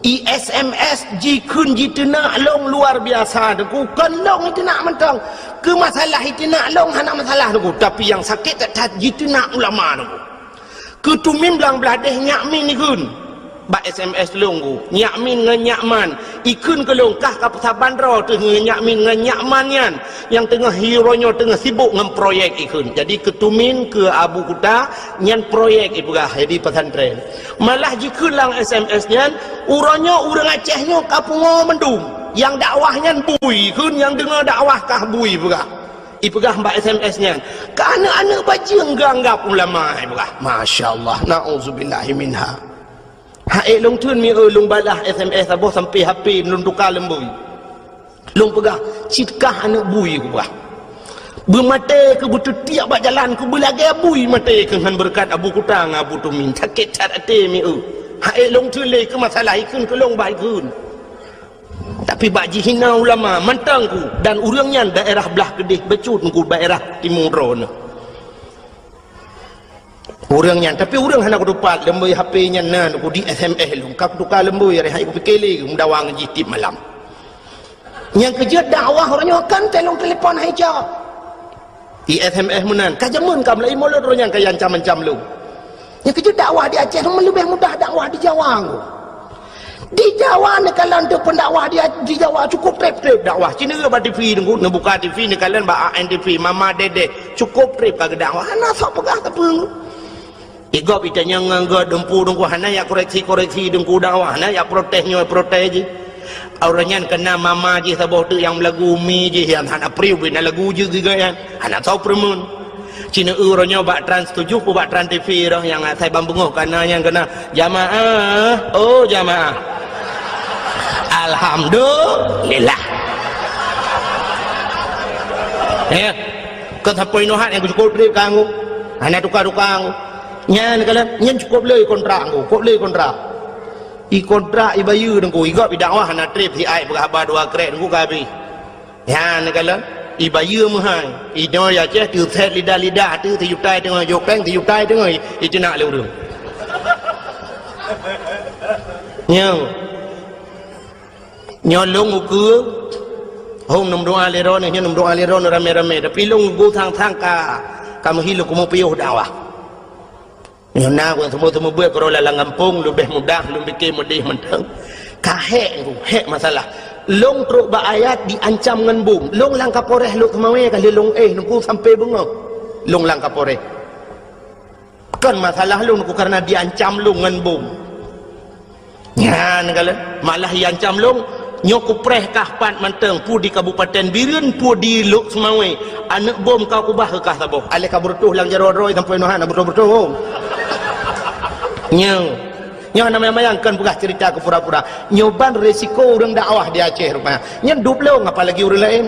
i S M S jikheun jiteunak lôn luar biasa teungku. Kon lôn jiteunak mantong. Keu masalah jiteunak lôn hana masalah teungku, tapi nyang sakét that-that jiteunak ulama teungku. Keu tumin Blang Bladeh nyak min ikheun. Bak S M S lôn ku, Nyak Min ngon Nyak Man. Ikheun keu lôn, kah ka saban droe teuh ngon Nyak Min ngon Nyak Man nyan, nyang teungoh hi uroe nyoe teungoh sibok ngon proyek ikheun. Jadi keu Tumin, keu Abu Kuta, nyan proyek ipeugah di pesantren. Malah jikheun lam S M S nyan, uroe nyoe ureuëng Aceh nyoe ka pungo mandum. Nyang dakwah nyan bui, kheun nyang deungoe dakwah kah bui peugah. Ipeugah bak S M S nyan, keu aneuëk-aneuëk bajeueng geuanggab ulama, ipeugah. Masya Allah, na'udzubillahi minha. Hai lôn theun mi eu lôn balah S M S saboh sampai H P lôn tuka leumbui. Lôn peugah, cit kah aneuëk bui kupeugah. Beumaté keu beuteubiet bak jalan keu beulagée bui maté keu ngon beureukat Abu Kuta ngon Abu Tumin. Sakét that até mi eu. Hai lôn theun lé keu masalah ikheun keu lôn bah ikheun. Tapi bak jihina ulama mantong ku dan ureuëng nyan daerah blah keudeh bacut ku daerah timu droeneuh. Ureuëng nyan, tapi ureuëng hana kutupat, leumbui H P nyan na ku di S M S lôn, ka kutuka leumbui, hari hai kupike lé, meudawa ngon jih tiep malam. Nyang keujeuet dakwah uroe nyoe kan telong telepon hai jak. Di S M S meunan, ka jameun ka meulai mulod uroe nyan ka ancam-ancam lôn. Nyang keujeuet dakwah di Aceh meulebeh mudah dakwah di Jawa ngku. Di Jawa neukalon teuh peundakwah di, di Jawa cukup treb-treb dakwah. Cina bak T V teungku, neubuka T V neukalon bak A N T V, Mama Dedeh, cukup treb ka geudakwah. Hana sok peugah sapeue. Igob itanyong ngon gob dumpu teungku, hana yak koreksi-koreksi teungku dakwah, hana yak protes nyoe protes jih. Ureuëng nyan keunan mama jih saboh teuk nyang meulagu, mi jih nyang hana priu bina lagu jih giga nyan. Hana tau peureumeun. Cina uroe nyoe bak Trans tujuh pu bak Trans T V roh nyang asai ban beungoh kana nyang keunan, "Jamaah, oh jamaah." Alhamdulillah. Ya. Keu sapeue inoe hat nyang cukup treb kangku. Hana tuka-tuka ngku. Nyan kalon, nyan cukup le kontrak ngku, cukup le kontrak. I kontrak ibayeue teungku, igob idakwah hana treb si ai peugah haba dua krek teungku ka habéh. Nyan kalon, ibayeue meuhai. Inoe ya ceh teuset lidah-lidah teuh sijuta teungoh jopeng, sijuta teungoh iteunak lé ureuëng. Nyoe. Nyoe lôn ukeue, hom neumeudoa lé droeneuh, nyoe neumeudoa lé droeneuh ramé-ramé, tapi lôn ukeue sang-sang ka, ka meuhi lôn keumeung piôh dakwah. Nyoe na ureuëng seumeubeuet-seumeubeuet keudroe lam gampông, leubeh mudah lôn pike meudeh mantong. Ka hék ngku, hék masalah. Lôn trok bak ayat diancam ngon bom. Lôn lam Kapolres Lhokseumawe ka lheueh lôn éh, nungku sampai beungoh. Lôn lam Kapolres. Kon masalah lôn ku kareuna diancam lôn ngon bom. Nyan kalon, malah iancam lôn, nyoe kupreh kah pat mantong, peue di Kabupaten Bireuen, peue di Lhokseumawe, aneuëk bom ka kubah keu kah saboh. Aléh ka beureutoh lam jaroe droe sampoe noe hana beureutoh-beureutoh. Nyoe, nyoe hana mayang-mayang kon peugah ceurita keu pura-pura. Nyoe ban resiko ureuëng dakwah di Aceh rupanya. Nyan dub lôn apalagi ureuëng laén.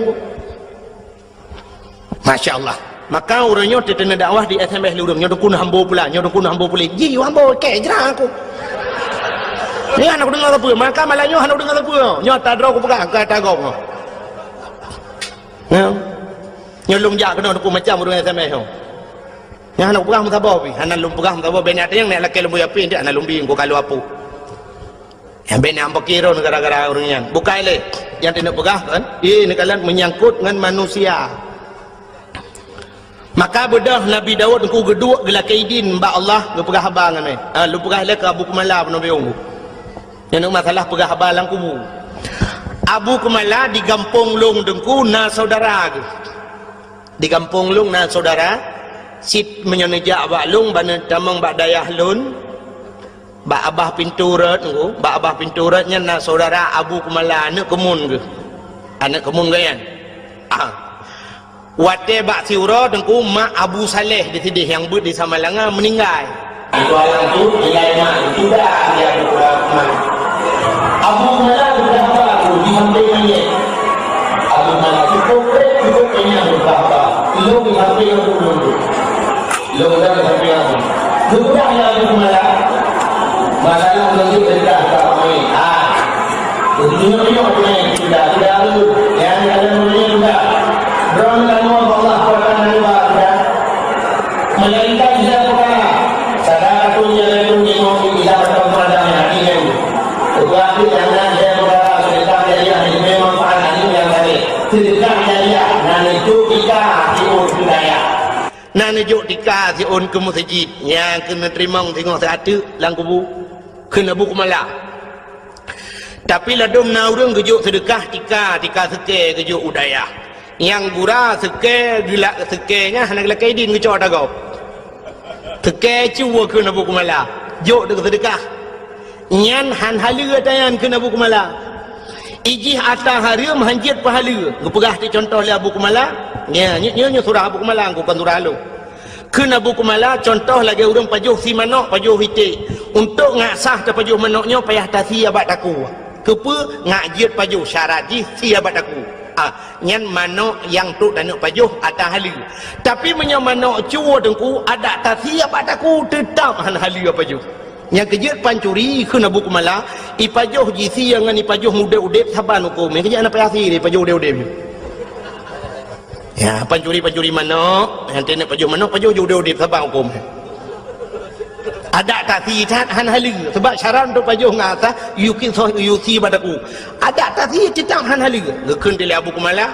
Masya Allah. Maka uroe nyoe teuteuna dakwah di S M S lureueng, nyoe dukun hambo pula, nyoe dukun hambo pula. Ji hambo kek jra aku. Nyoe hana kudeungoe sapeue, maka malam nyoe hana kudeungoe sapeue. Nyoe tadroe kupeugah, ka tagong. Nyoe. Nyoe lôn jak keunoe dukun macam ureuëng S M S nyoe. Nyoe hana kupeugah meusaboh pih, hana lôn peugah meusaboh, bèk nyan teunyang nèk lakèe lôn buya pih, hana lôn bi, engko ka lôn apui. Nyang bèk na ampokiro gara-gara ureuëng nyan. Bukai lé nyang teuneuk peugah kan? Ié neukalon meunyangkot ngon manusia. Maka beudôh Nabi Daud engku geuduek geulakèe idin bak Allah geupeugah haba ngon nyan. Ha, lôn peugah lé keu Abu Keumala peunoh biông. Nyan masalah peugah haba lam kubu. Abu Keumala di gampông lôn teungku na saudara geuh. Di gampông lôn na saudara, cit meunyoe neujak bak lôn, ban neutamong bak dayah lôn, bak abah pintoe rot teungku, bak abah pintoe rot nyan na saudara Abu Keumala, aneuëk keumun geuh. Aneuëk keumun geuh nyan. Ah. Watèe bak siuroe teungku mak Abu Saleh di sideh nyang beuet di Samalanga meuninggai. Itu alam tu, nilai mak itu dah dia berubah mak. Abu Keumala berubah tu di samping mayat. Abu Keumala cukup, cukup kenyang berubah. Lôn di samping aku dulu. Lôn dah di samping aku. Sudah ya Abu Keumala. Masalah lagi cerita tak main. Ah. Dunia punya punya cerita. Sudah tu. Yang ada dunia sudah. Drone kan Allah Taala sudah. Melainkan dia perkara, salah satunya itu ilmu tidak bertemu pada hati yang. Tetapi karena dia perkara cerita dari ahli memang faham alim yang tadi. Cerita dari nan itu kita tipu budaya. Nan juk tika siôn keu meuseujid nyang keuneuk teurimong singoh siateuk lam kubu. Kheun Abu Kumala. Tapi ladôm na ureuëng geujok seudeukah tika, tika seukée geujok u dayah. Nyang gura seukée, geulak seukée nyan hana geulakée idin geucok ata gob. Seukée cue kheun Abu Kumala, jok deuk seudeukah. Nyan han haleue ata nyan kheun Abu Kumala. Ijih ata hareuem han jeuet peuhaleue. Geupeugah ti contoh lé Abu Kumala. Nya, nyoe, nyoe, nyoe surah Abu Kumala, kon surah lôn. Kheun Abu Kumala, contoh lagée ureuëng pajoh sie manok, pajoh iték. Untuk ngat sah tapajoh manok nyoe payah tasie bak takue. Keupeue? Ngat jeuet pajoh, syarat jih sie bak takue. Ah, nyan manok nyang trok taneuk pajoh ata haleue. Tapi meunyoe manok cue Teungku, adak tasie bak takue, teutab han haleue pajoh. Nyang keujeuet pancuri kheun Abu Kumala, ipajoh jisie ngon ipajoh udeb-udeb saban hukôm. Nyang keujeuet hana payah sie, ipajoh udeb-udeb. Ya, pancuri-pancuri manok, nyang teuneuk pajoh manok, pajoh udeb-udeb saban hukôm. Adak tasie that han haleue. Sebab syarat untuk pajoh ngat sah, yue sie bak takue. Adak tasie teutab han haleue. Geukheun lé Abu Kumala,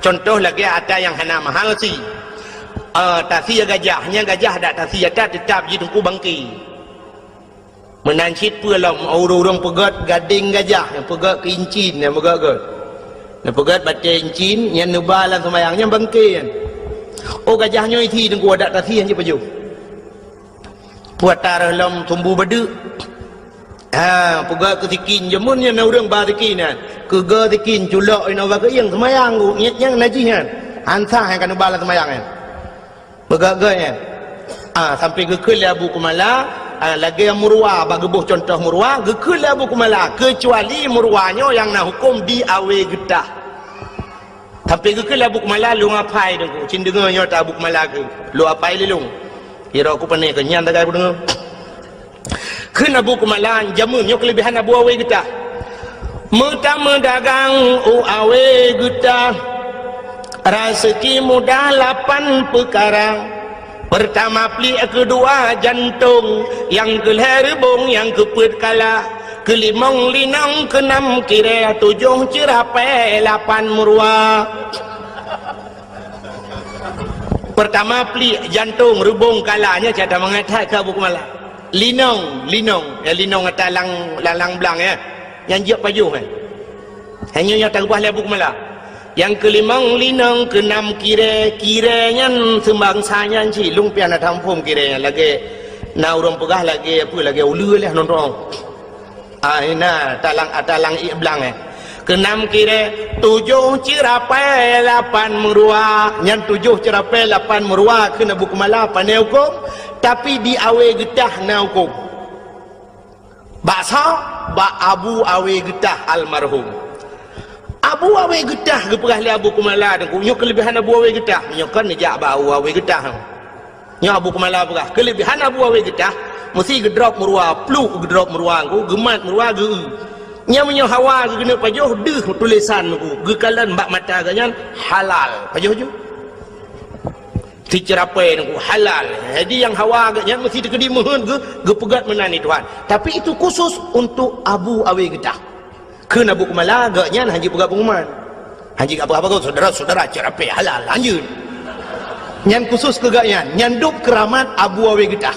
contoh lagée ata nyang hana mahal sie. Ah, tasie gajah, nyang gajah adak tasie ata teutab jih Teungku bangke. Meunan cit peue lom, ureuëng-ureuëng peugét gadeng gajah, nyang peugét keu incin, nyang peugét-gét. Nyang peugét batée incin, nyang neuba lam seumayang, nyang bangke nyan. Oh, gajah nyoe isie Teungku, adak tasie han jeuet pajoh. Peue ata rhot lom sumbu badeuk. Ha, peugét keu sikin, jameun nyan na ureuëng ba sikin nyan. Keugeue sikin, culok inoe bak keuieng seumayang, nyan, nyan najih nyan. Han sah nyang ka neuba lam seumayang nyan. Peugét-gét nyan. Ah, sampai geukheun lé Abu Kumala, ah, lagée murwa, bak geuboh contoh murwa, geukheun lé Abu Kumala, keucuali murwa nyoe nyang na hukôm di awe geutah. Sampai geukheun lé Abu Kumala, lôn apai Teungku, cit deungoe nyoe ata Abu Kumala kheun, lôn apai lé lôn. Kira ku pane keu nyan tagai ku deungoe. Kheun Abu Kumala, jameun nyoe keuleubehan Abu Awe Geutah. Meutameudagang u Awe Geutah, raseuki mudah lapan peukara. Peurtama pliek, keudua jantong, nyang keulhée reubong, nyang keupeuet kala, keulimong linong, keunam kirée, tujoh ceurapée, lapan meuruwa. Peurtama pliek, jantong, reubong, kala, nyan cara mangat that keu Abu Kumala. Linong, linong, ya, linong ata lang, lang, lang blang, ya. Nyang jeuet pajoh, ya. Hanya nyang taubah lé Abu Kumala. Nyang keulimong linong, keunam kirée, kirée nyan seumbangsa nyan cit, lôn pih hana taphom kirée nyan lagée na ureuëng peugah lagée apa, lagée uleue lé nonton. Ah, ina, talang, talang ié blang, eh. Keunam kirée, tujoh ceurapée lapan meuruwa. Nyan tujoh ceurapée lapan meuruwa kheun Abu Kumala pane hukôm, tapi di Awe Geutah na hukôm. Bak soe? Bak Abu Awe Geutah almarhum. Abu Awe Geutah geupeugah lé Abu Kumala Teungku, nyoe keuleubehan Abu Awe Geutah. Nyoe kan neujak bak Abu Awe Geutah. Nyoe Abu Kumala peugah, keuleubehan Abu Awe Geutah, meusi geudrop meuruwa, pluek geudrop meuruwa Teungku, geumat meuruwa geu-eu. Nyan meunyoe hawa geukeuneuk pajoh, deuh tulésan Teungku, geukalon bak mata geuh nyan halal. Pajoh ju. Siceurapée Teungku, halal. Jadi nyang hawa geuh nyan meusi teukeudi meuheuet geu-, geupeugét meunan di Tuhan. Tapi itu khusus untuk Abu Awe Geutah. Kheun Abu Kumala, geuh nyan han jipeugah pengumuman. Han jipeugah apa-apa, saudara-saudara, ceurapée halal, lanjut. Nyan khusus keu geuh nyan, nyan dub keuramat Abu Awe Geutah.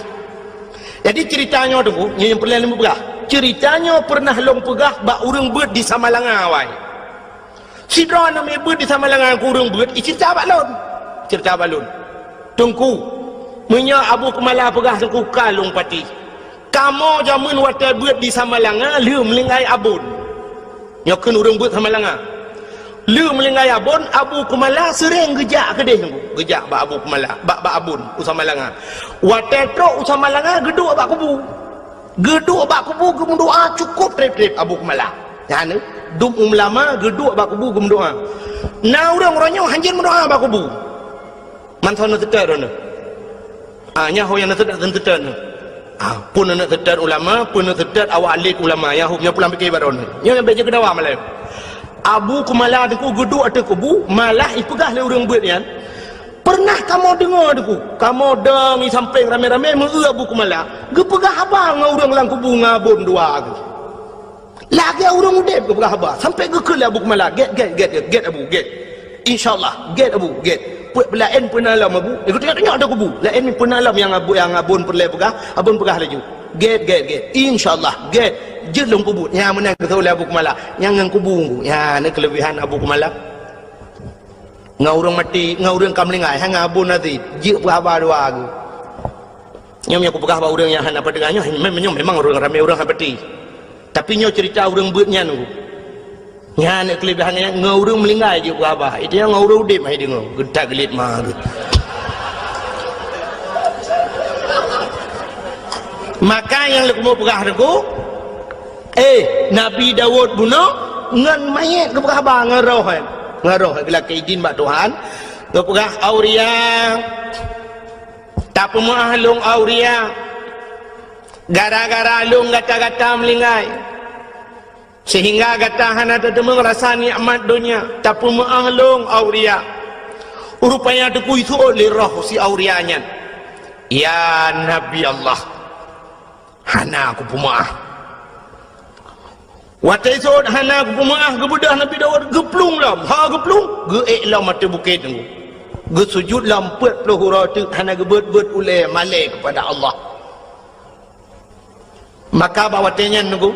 Jadi ceurita nyoe Teungku, nyoe nyang peureulée lôn peugah. Ceurita nyoe peureunah lôn peugah bak ureuëng beuet di Samalanga awai. Sidroe aneuk miet beuet di Samalanga keu ureuëng beuet, iceurita bak lôn. Ceurita bak lôn. Teungku, meunyoe Abu Kumala peugah Teungku ka lôn patéh. Kamoe jameun watée beuet di Samalanga lheueh meuninggai Abon. Nyoe kheun ureuëng beuet Samalanga. Lheueh meuninggai Abon, Abu Kumala seuréng geujak keudeh Teungku. Geujak bak Abu Kumala, bak, bak Abon, u Samalanga. Watée trok u Samalanga, geuduek bak kubu. Geuduek bak kubu geumeudoá cukôp treb-treb Abu Kumala. Nyan, dum ulama geuduek bak kubu geumeudoá. Na ureuëng uroe nyoe hanjeuet meudoá bak kubu. Mantong na teutet droeneuh. Ah, nyan ho nyang na teutet, na teutet nyoe. Ah, pun na teutet ulama, pun na teutet awak alim ulama, nyan ho nyang pulang pike bak droeneuh. Nyoe nyang bék jeuet keu dawa malam. Abu Kumala Teungku geuduek ateueh kubu, malah ipeugah lé ureuëng beuet nyan, Peureunah kamoe deungoe Teungku, kamoe dong i sampéng ramé-ramé meu-eu Abu Kumala, geupeugah haba ngon ureuëng lam kubu ngon Abon dua geuh. Lagée ureuëng udeb geupeugah haba, sampoe geukheun lé Abu Kumala, "Gét, gét, gét, gét, gét Abu, gét. Insya Allah, gét Abu, gét. Peuet peulaén peue na lom Abu." Eh, geutunyok-tunyok ateueh kubu. Laén peue na lom nyang Abu, nyang Abon peureulée peugah, Abon peugah laju. Gét, gét, gét. Insya Allah, gét. Jeuet lôn peubuet. Nyan meunan geutôh lé Abu Kumala. Nyan ngon kubu. Nyan na keuleubihan Abu Kumala. Ngon ureuëng maté, ngon ureuëng ka meuninggai, hana Abu Nazir. Jeuet peuhaba dua geuh. Nyoe nyang kupeugah bak ureuëng nyang hana peudeueng nyoe, mem-, nyoe memang ureuëng ramé ureuëng hana peuti. Tapi nyoe cerita ureuëng beuet nyan. Nyan keuleubihan nyan, ngon ureuëng meuninggai jeuet peuhaba. Itu nyang ngon ureuëng udeb hai deungoe. Geutak geulit ma geuh. Maka nyang leukumu peugah teungku, eh, Nabi Daud bunoe ngon manyét geupeugah haba ngon roh, eh. Ngon roh, eh, geulakée idin bak Tuhan. Geupeugah Auria, tapeumeuáh lôn Auria. Gara-gara lôn gata-gata meuninggai. Sehingga gata hana tateumeung rasa nikmat donya, tapeumeuáh lôn Auria. Rupanya teukui seuôt lé roh si Auria nyan. Ya Nabi Allah, hana kupeumeuáh. Watée seuôt hana kupeumeuáh, geubeudôh Nabi Daud geuplueng lom. Ha geuplueng, geuék lom ateueh bukét teungku. Geusujut lom peuet ploh uroe teuk hana geubeuet-beuet ulée malée keupada Allah. Maka bak watée nyan teungku,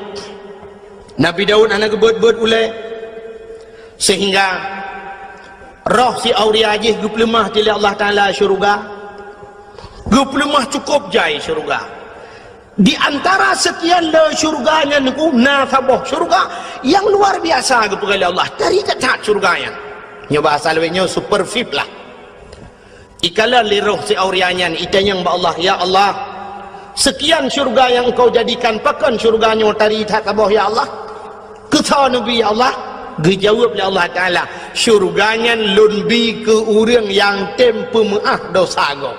Nabi Daud hana geubeuet-beuet ulée, sehingga roh si Auria jih geupeuleumah lé Allah Taala syeuruga. Geupeuleumah cukôp jai syeuruga. Di antara seukian le syeuruga nyan teungku, na saboh syeuruga nyang luar biasa geupeugah lé Allah. Tari that-that syeuruga nyan. Nyoe bahasa lawét nyoe super V I P lah. Ikalon lé roh si Auria nyan, itanyong bak Allah, "Ya Allah, seukian syeuruga nyang Engkau jadikan, pakon syeuruga nyoe tari that saboh, ya Allah? Keusoe neubi, ya Allah?" Geujaweueb lé Allah Taala, "Syeuruga nyan Lôn bi keu ureuëng nyang tem peumeuáh desya gob.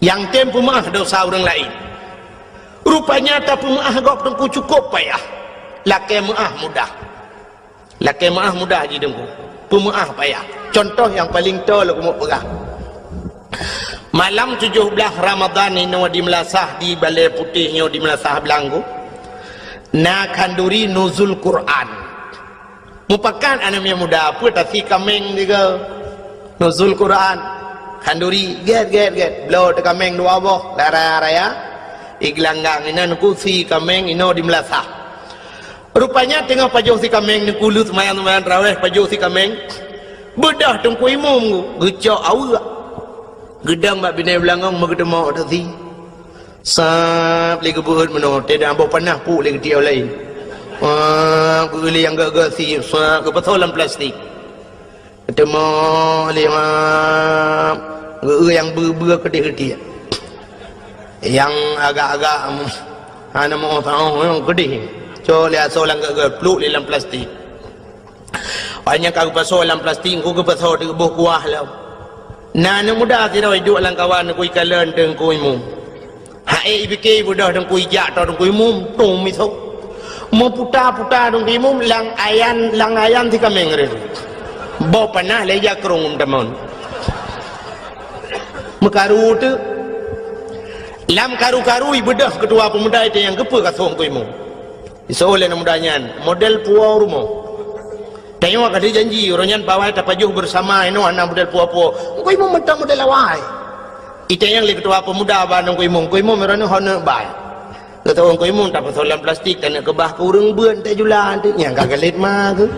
Nyang tem peumeuáh desya ureuëng laén." Rupanya tapeumeuáh gob teungku cukôp payah. Lakée meuáh mudah. Lakée meuáh mudah jih teungku. Peumeuáh payah. Cuntoh nyang paleng toe lôn keumeung peugah. Malam tujoh blaih Ramadhan inoe di meulasah, di Balée Putéh nyoe di meulasah Blang teungku, na khanduri nuzul Quran. Mupakat aneuk miet muda, peue tasi kaméng tiga. Nuzul Quran. Khanduri, gét, gét, gét. Bloe teukaméng dua boh, raya-raya. Igeulanggang inan kusi kaméng inoe di meulasah. Rupanya teungoh pajoh si kaméng, neukulu seumayang-seumayang tarawéh, pajoh si kaméng. Beudôh teungku imum, geucok aweuek. Geudong bak binéh beulangong meugeuteumok teusi. Sab lé geubeuet meunoe, teudah boh panah puk lé geutiek laén. Wah, geueu lé nyang geuh-geuh si, sab geupasoe lam plastik. Teumoh lé ma geu-eu nyang beu-beu keudeh-keudeh. Nyang agak-agak, hana meu-oh-taoh nyang keudeh. Cok lé asoe lam geu-eu, pluek lé lam plastik. Awak nyan ka geupasoe lam plastik, engko geupasoe di boh kuah lom. Na aneuk muda sidroe iduek lam kawan, kui kalon teungku imum. Hai, ipike ibeudôh teungku, ijak toe teungku imum, tum misok. Meuputa-puta teungku imum, lam ayan, lam ayan si kaméng reh. Boh panah lé jakrong tamon. Meukaru teuk. Lam karu-karu ibeudôh keutua peumuda itu nyang keupeue ka soe teungku imum. Isoe lé aneuk muda nyan, model puwoe rumoh. Tanyoe ka jijanji, uroe nyan pawai tapajoh beusama, inoe hana model puwoe-puwoe. Teungku imum mantong model awai. Itanyong lé keutua peumuda bak teungku imum, "Teungku imum, uroe nyoe hana bai?" Geutanyong teungku imum, "Tapasoe lam plastik, taneuk keubah keu ureuëng beuet, tajula." Nyang ka geulet ma geuh.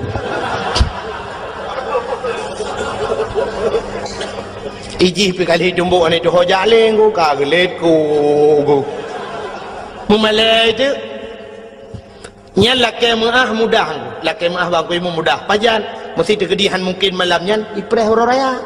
Ijih pi kali tumbok aneuk tuho jaleng ku, ka geulet ku. Meumalée teuk. Nyan lakée meuáh mudah, lakée meuáh bak teungku imum mudah. Pajan? Meusti teukeudi han mungken malam nyan ipreh uroe raya.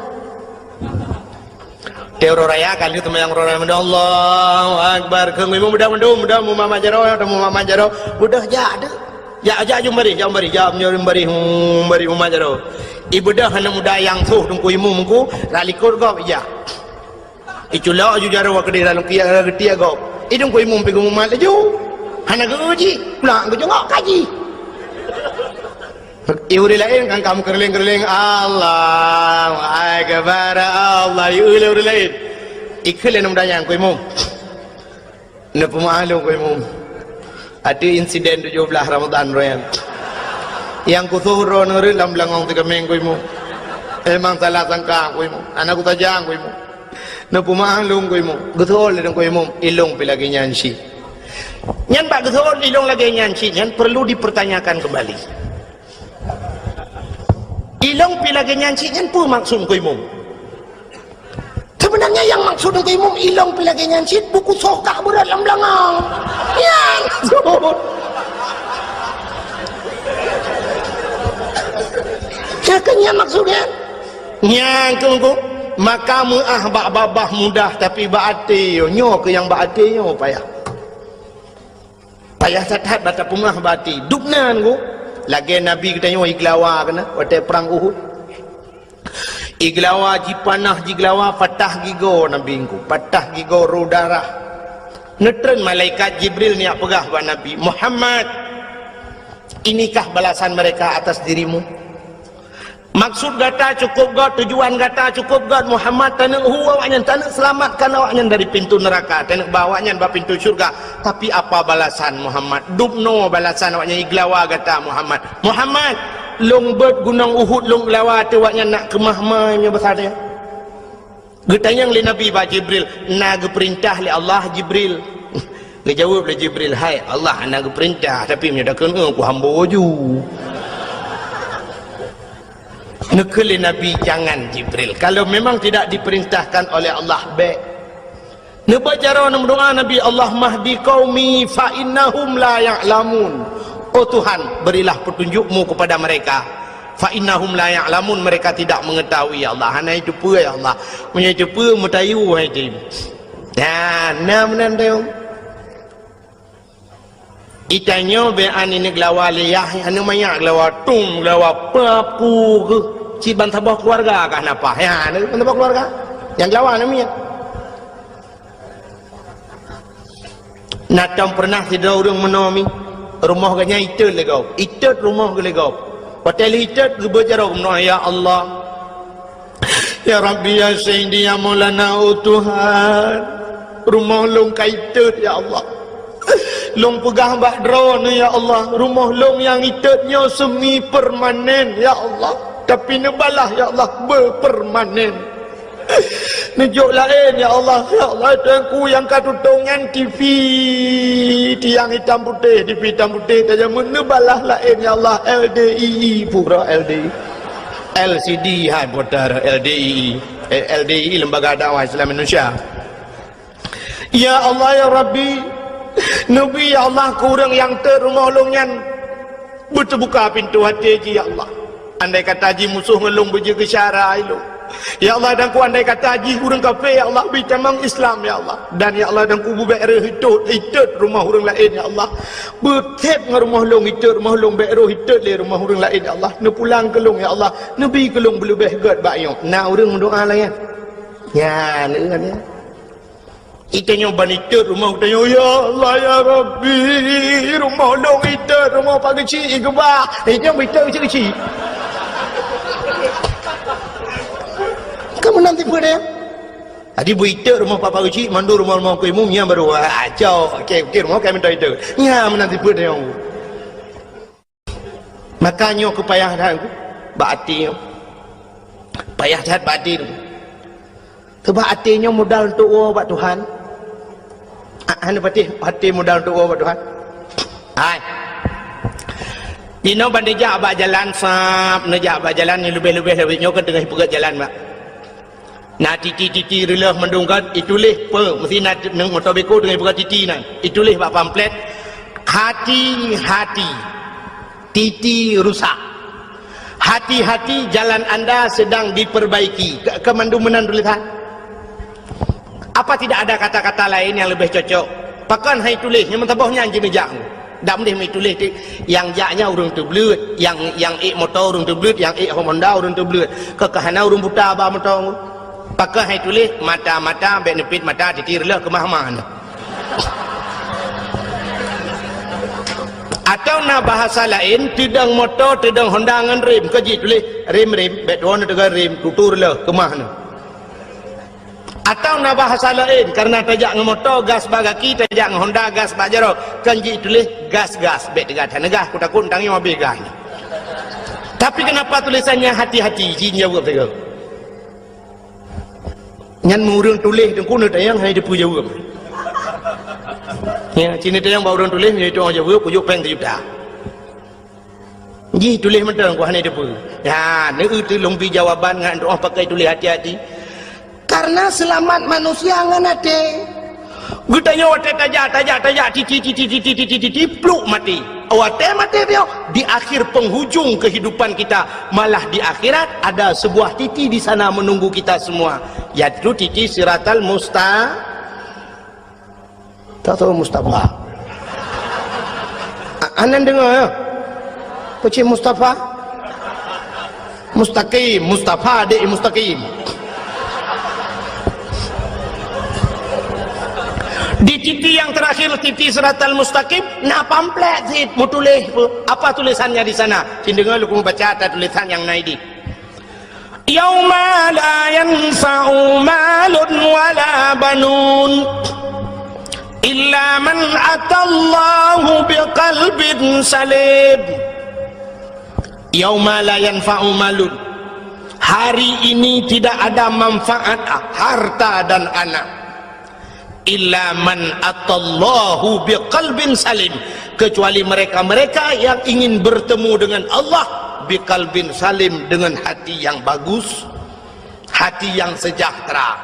Teu uroe raya ka lheueh seumayang uroe raya, Allahu Akbar. Keu teungku imum mudah mandum, mudah mumat jaroe, mumat jaroe. Mudah jak deuh. Jak, jak jumbarih, jak jumbarih, jak jumbarih, jumbarih mumat jaroe. Ibeudôh aneuk muda nyang soh teungku imum ku, rot likot gob ijak. Iculok aju jaroe keudeh lam kiak, geutiek gob. Idong teungku imum pi geumumat laju. Hana geu-eu jih, pulang geujongok kaji. I ureuëng laén kan ka meukeureuléng-keureuléng, "Allahu Akbar, Allah." I ureuëng laén. Ikheun lé aneuk muda nyan, "Teungku imum, neupeumeuáh lôn teungku imum. Ateueh insiden tujoh blaih Ramadhan uroe nyan. Nyang kusoh droeneuh rot lam beulangong si kaméng teungku imum. Memang salah sangka teungku imum. Hana kusaja teungku imum." Neupeumeu'ah lôn Teungku Imum. Geuseuôt lé Teungku Imum, ilôn pih lagèe nyan cit. Nyan bak geuseuôt ilôn lagèe nyan cit nyan perlu dipertanyakan kembali. Ilôn pih lagèe nyan cit nyan peue maksud Teungku Imum? Sebenarnya nyang maksud Teungku Imum ilôn pih lagèe nyan cit buku sokak beurat lam beulangong. Nyan maksud. Nyan kan nyan maksud nyan. Nyan keuh, maka meu'ah bak babah mudah, tapi bak até nyoe, nyoe keuh nyang bak até nyoe payah. Payah that-that bak tapeumeu'ah bak até. Dubna Teungku, lagèe Nabi geutanyoe igeulawa keunan watèe prang Uhud. Igeulawa, jipanah, jigeulawa, patah gigoe Nabi Teungku, patah gigoe, rô darah. Neutreun malaikat Jibril neujak peugah bak Nabi, "Muhammad, inikah balasan mereka atas dirimu?" Maksud gata cukup göt, tujuan gata cukup göt, Muhammad, taneuk hu awaknyan, taneuk seulamatkan awaknyan dari pintu neuraka, taneuk ba awaknyan bak pintu syeuruga. Tapi apa balasan, Muhammad? Dubnoe balasan awaknyan igeulawa gata, Muhammad. Muhammad, lôn beuet gunong Uhud lôn geulawa ateueh awaknyan nak keumah mai meunyoe basa teuh. Geutanyong lé Nabi bak Jibril, "Na geupeurintah lé Allah, Jibril?" Geujaweueb lé Jibril, "Hai Allah, hana geupeurintah, tapi meunyoe takheun, eh, kuhambo ju." Neukheun lé Nabi, "Jangan, Jibril. Kalau memang tidak diperintahkan oleh Allah, bèk." Neuba jaroe neumeudoa Nabi, "Allahumma hdi qaumi fa innahum la ya'lamun." Oh Tuhan, berilah petunjuk-Mu kepada mereka. "Fa innahum la ya'lamun," mereka tidak mengetahui, ya Allah. Hana jiteupeue, ya Allah. Meunyoe jiteupeue, meutayue hai jih. Nah, na meunan teuh. Itanyoe bèk aneuk geulawa lé yah, aneuk manyak geulawa tum, geulawa papu keuh. Cit ban saboh keuluwarga kah na paih. Ya, aneuk ban saboh keuluwarga. Nyang geulawa aneuk miet. Na tom peureunah sidroe ureueng meunoe mi, rumoh geuh nyan itot lé gob. Itot rumoh geuh lé gob. Watèe lheueh itot geubeuet jaroe meunoe, "Ya Allah, ya Rabbi, ya Sayyidi, ya Maulana, oh Tuhan, rumoh lôn ka itot, ya Allah. Lôn peugah bak Droeneuh, ya Allah, rumoh lôn nyang itot nyoe semi permanen, ya Allah. Tapi neubalah, ya Allah, beupermanen." Neujok laén, ya Allah. Ya Allah, Tuhanku nyang ka tutong nyan T V tiang itam putéh, T V itam putéh tajameun, neubalah laén, ya Allah, L D I I, pura L D I. L C D hai putar L D I I. Eh, L D I I, Lembaga Dakwah Islam Indonesia. Ya Allah, ya Rabbi, neubi, ya Allah, keu ureueng nyang tot rumoh lôn nyan beuteubuka pintoe até jih, ya Allah. Andai kata jih musoh ngon lôn beujeuet geusyara ilôn, ya Allah, dan ku andai kata jih ureueng kafé, ya Allah, beutamong Islam, ya Allah. Dan, ya Allah, dan ku beubèk rhöh itot, itot rumoh ureueng laén, ya Allah. Beuthèb ngon rumoh lôn itot rumoh lôn, bèk rôh itot lé rumoh ureueng laén, ya Allah. Neupulang keu lôn, ya Allah. Neubi keu lôn beuleubèh gèt bak nyoe. Na ureueng meudoa lagèe nyan? Nyan, ureueng nyan. Itanyoe ban itot rumoh geutanyoe, "Ya Allah, ya Rabbi, rumoh lôn itot, rumoh Pak Geuchik igeubah." Itanyoe ban itot keuchik-keuchik. Kamu nanti peue deh? Tadi beu itot rumoh Pak Geuchik, mandum rumoh-rumoh Teungku Imum, nyan baru, ah, cok. Oke, oke, rumoh kami minta itot. Nyan meunan tipe deh. Maka nyoe keu payah that bak até nyoe. Payah that bak até nyoe. Sabab até nyoe modal untuk woe bak Tuhan. Ah, hana patéh até modal untuk woe bak Tuhan. Hai. Inoe ban neujak bak jalan sab, neujak bak jalan nyang leubeh-leubeh lawét nyoe kan teungoh peugöt jalan bak. Na titi-titi reuleuh mandum kan, ituléh peue, meusti na neuk moto beko teungoh buka titi nyan. Ituléh bak pamflet, "Hati-hati, titi rusak. Hati-hati, jalan anda sedang diperbaiki." Ka, ka mandum meunan tulisan. Apa tidak ada kata-kata lain yang lebih cocok? Pakon hai tuléh, nyang meusaboh nyan jineujak. Dak meudeh meutuléh ti, nyang jak nyan ureueng teubleuet, nyang, nyang ék moto ureueng teubleuet, nyang ék Honda ureueng teubleuet. Keu ka hana ureueng buta ba moto. Pakon hai tuléh, "Mata-mata, bèk neupit mata, titi reuleuh keumah-mah nyoe." Atau na bahasa laén, teudong moto, teudong Honda ngon rem, keu jituléh, "Rem-rem, bèk tuwoe neuteugon rem, tutu reuleuh keumah nyoe." Atau na bahasa laén, karena tajak ngon moto, gas bak gaki, tajak ngon Honda, gas bak jaroe. Kan jituléh gas-gas, bèk teuga that neugas, kutakot tangieng abéh gas nyan. Tapi kenapa tulisannya hati-hati, jijaweueb sigoe. Nyan meu ureuëng tuléh teungku neutanyong hana teupeu jaweueb. Ya, ci neutanyong bak ureuëng tuléh, nyoe tuan jaweueb, kujok péng sijuta. Jih tuléh mantong ku hana teupeu. Ya, neueu teu lôn bi jawaban ngon doa pakai tuléh hati-hati. Karena seulamat manusia ngon até. Geutanyoe watée tajak, tajak, tajak, titi, titi, titi, titi, titi, pluk mati. Watée maté bioe, di akhir penghujung kehidupan kita, malah di akhirat ada sebuah titi di sana menunggu kita semua, yaitu titi Siratal Musta-, tak tahu Mustafa. A-, anan dengar ya? Pecik Mustafa? Mustaqim, Mustafa dek Mustaqim. Di titi nyang terakhir, titi Siratal Mustaqim, na pamflet cit meutuléh. Apa tulisannya di sana? Cit deungoe lôn baca ata tulisan nyang na idéh. Yauma la yanfa'u malun wala banun illa man atallahu biqalbin salim. Yauma la yanfa'u malun. Hari ini tidak ada manfaat harta dan anak. Illa man atallahu biqalbin salim. Kecuali mereka-mereka yang ingin bertemu dengan Allah biqalbin salim, dengan hati yang bagus, hati yang sejahtera.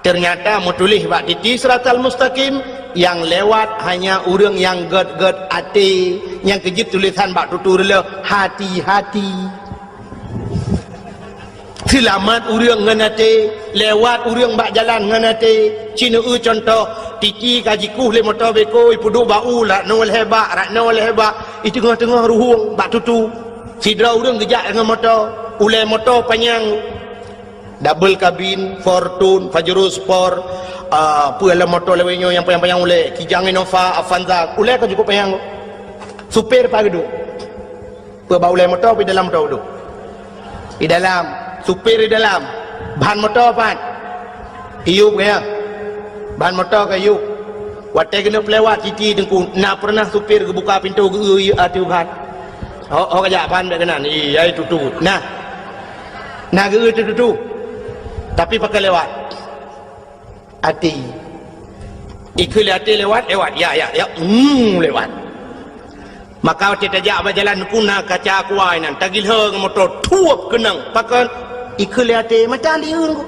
Ternyata meutuléh bak titi Siratal Mustaqim, nyang lewat hanya ureuëng nyang gét-gét até, nyang keujeuet tulisan bak tutu reuloh, hati-hati. Seulamat ureuëng ngon até, lewat ureuëng bak jalan ngon até. Ci neueu cuntoh, titi ka jikueh lé moto beko, ipeuduek bak u, rak noe lhée bak, rak noe lhée bak, i teungoh-teungoh ruhueng bak tutu. Sidroe ureuëng geujak ngon moto, ulée moto panyang. Double kabin, Fortuner, Pajero Sport, ah, peue lom moto lawét nyoe nyang panyang-panyang ulée, Kijang Innova, Avanza, ulée ka cukup panyang. Supir pat geuduek. Peue bak ulée moto, pi dalam moto geuduek. Di dalam, supir di dalam. Ban moto pat? Iyup kaya. Ban moto ka iyup. Watée keuneuk peulewat titi teungku, na peureunah supir geubuka pintoe geu-eu ateueh ban? Ho, ho kajak ban bék keunan, iyai tutu. Nah. Na geu-eu teututu. Tapi pakon lewat? Até. Ikheun lé até lewat, lewat. Ya, ya, ya. Hmm, lewat. Maka watée tajak bak jalan teungku na kaca kuai nan, tagilhö ngon moto, thuep keunong. Pakon? Ikheun lé até, mata liun ku.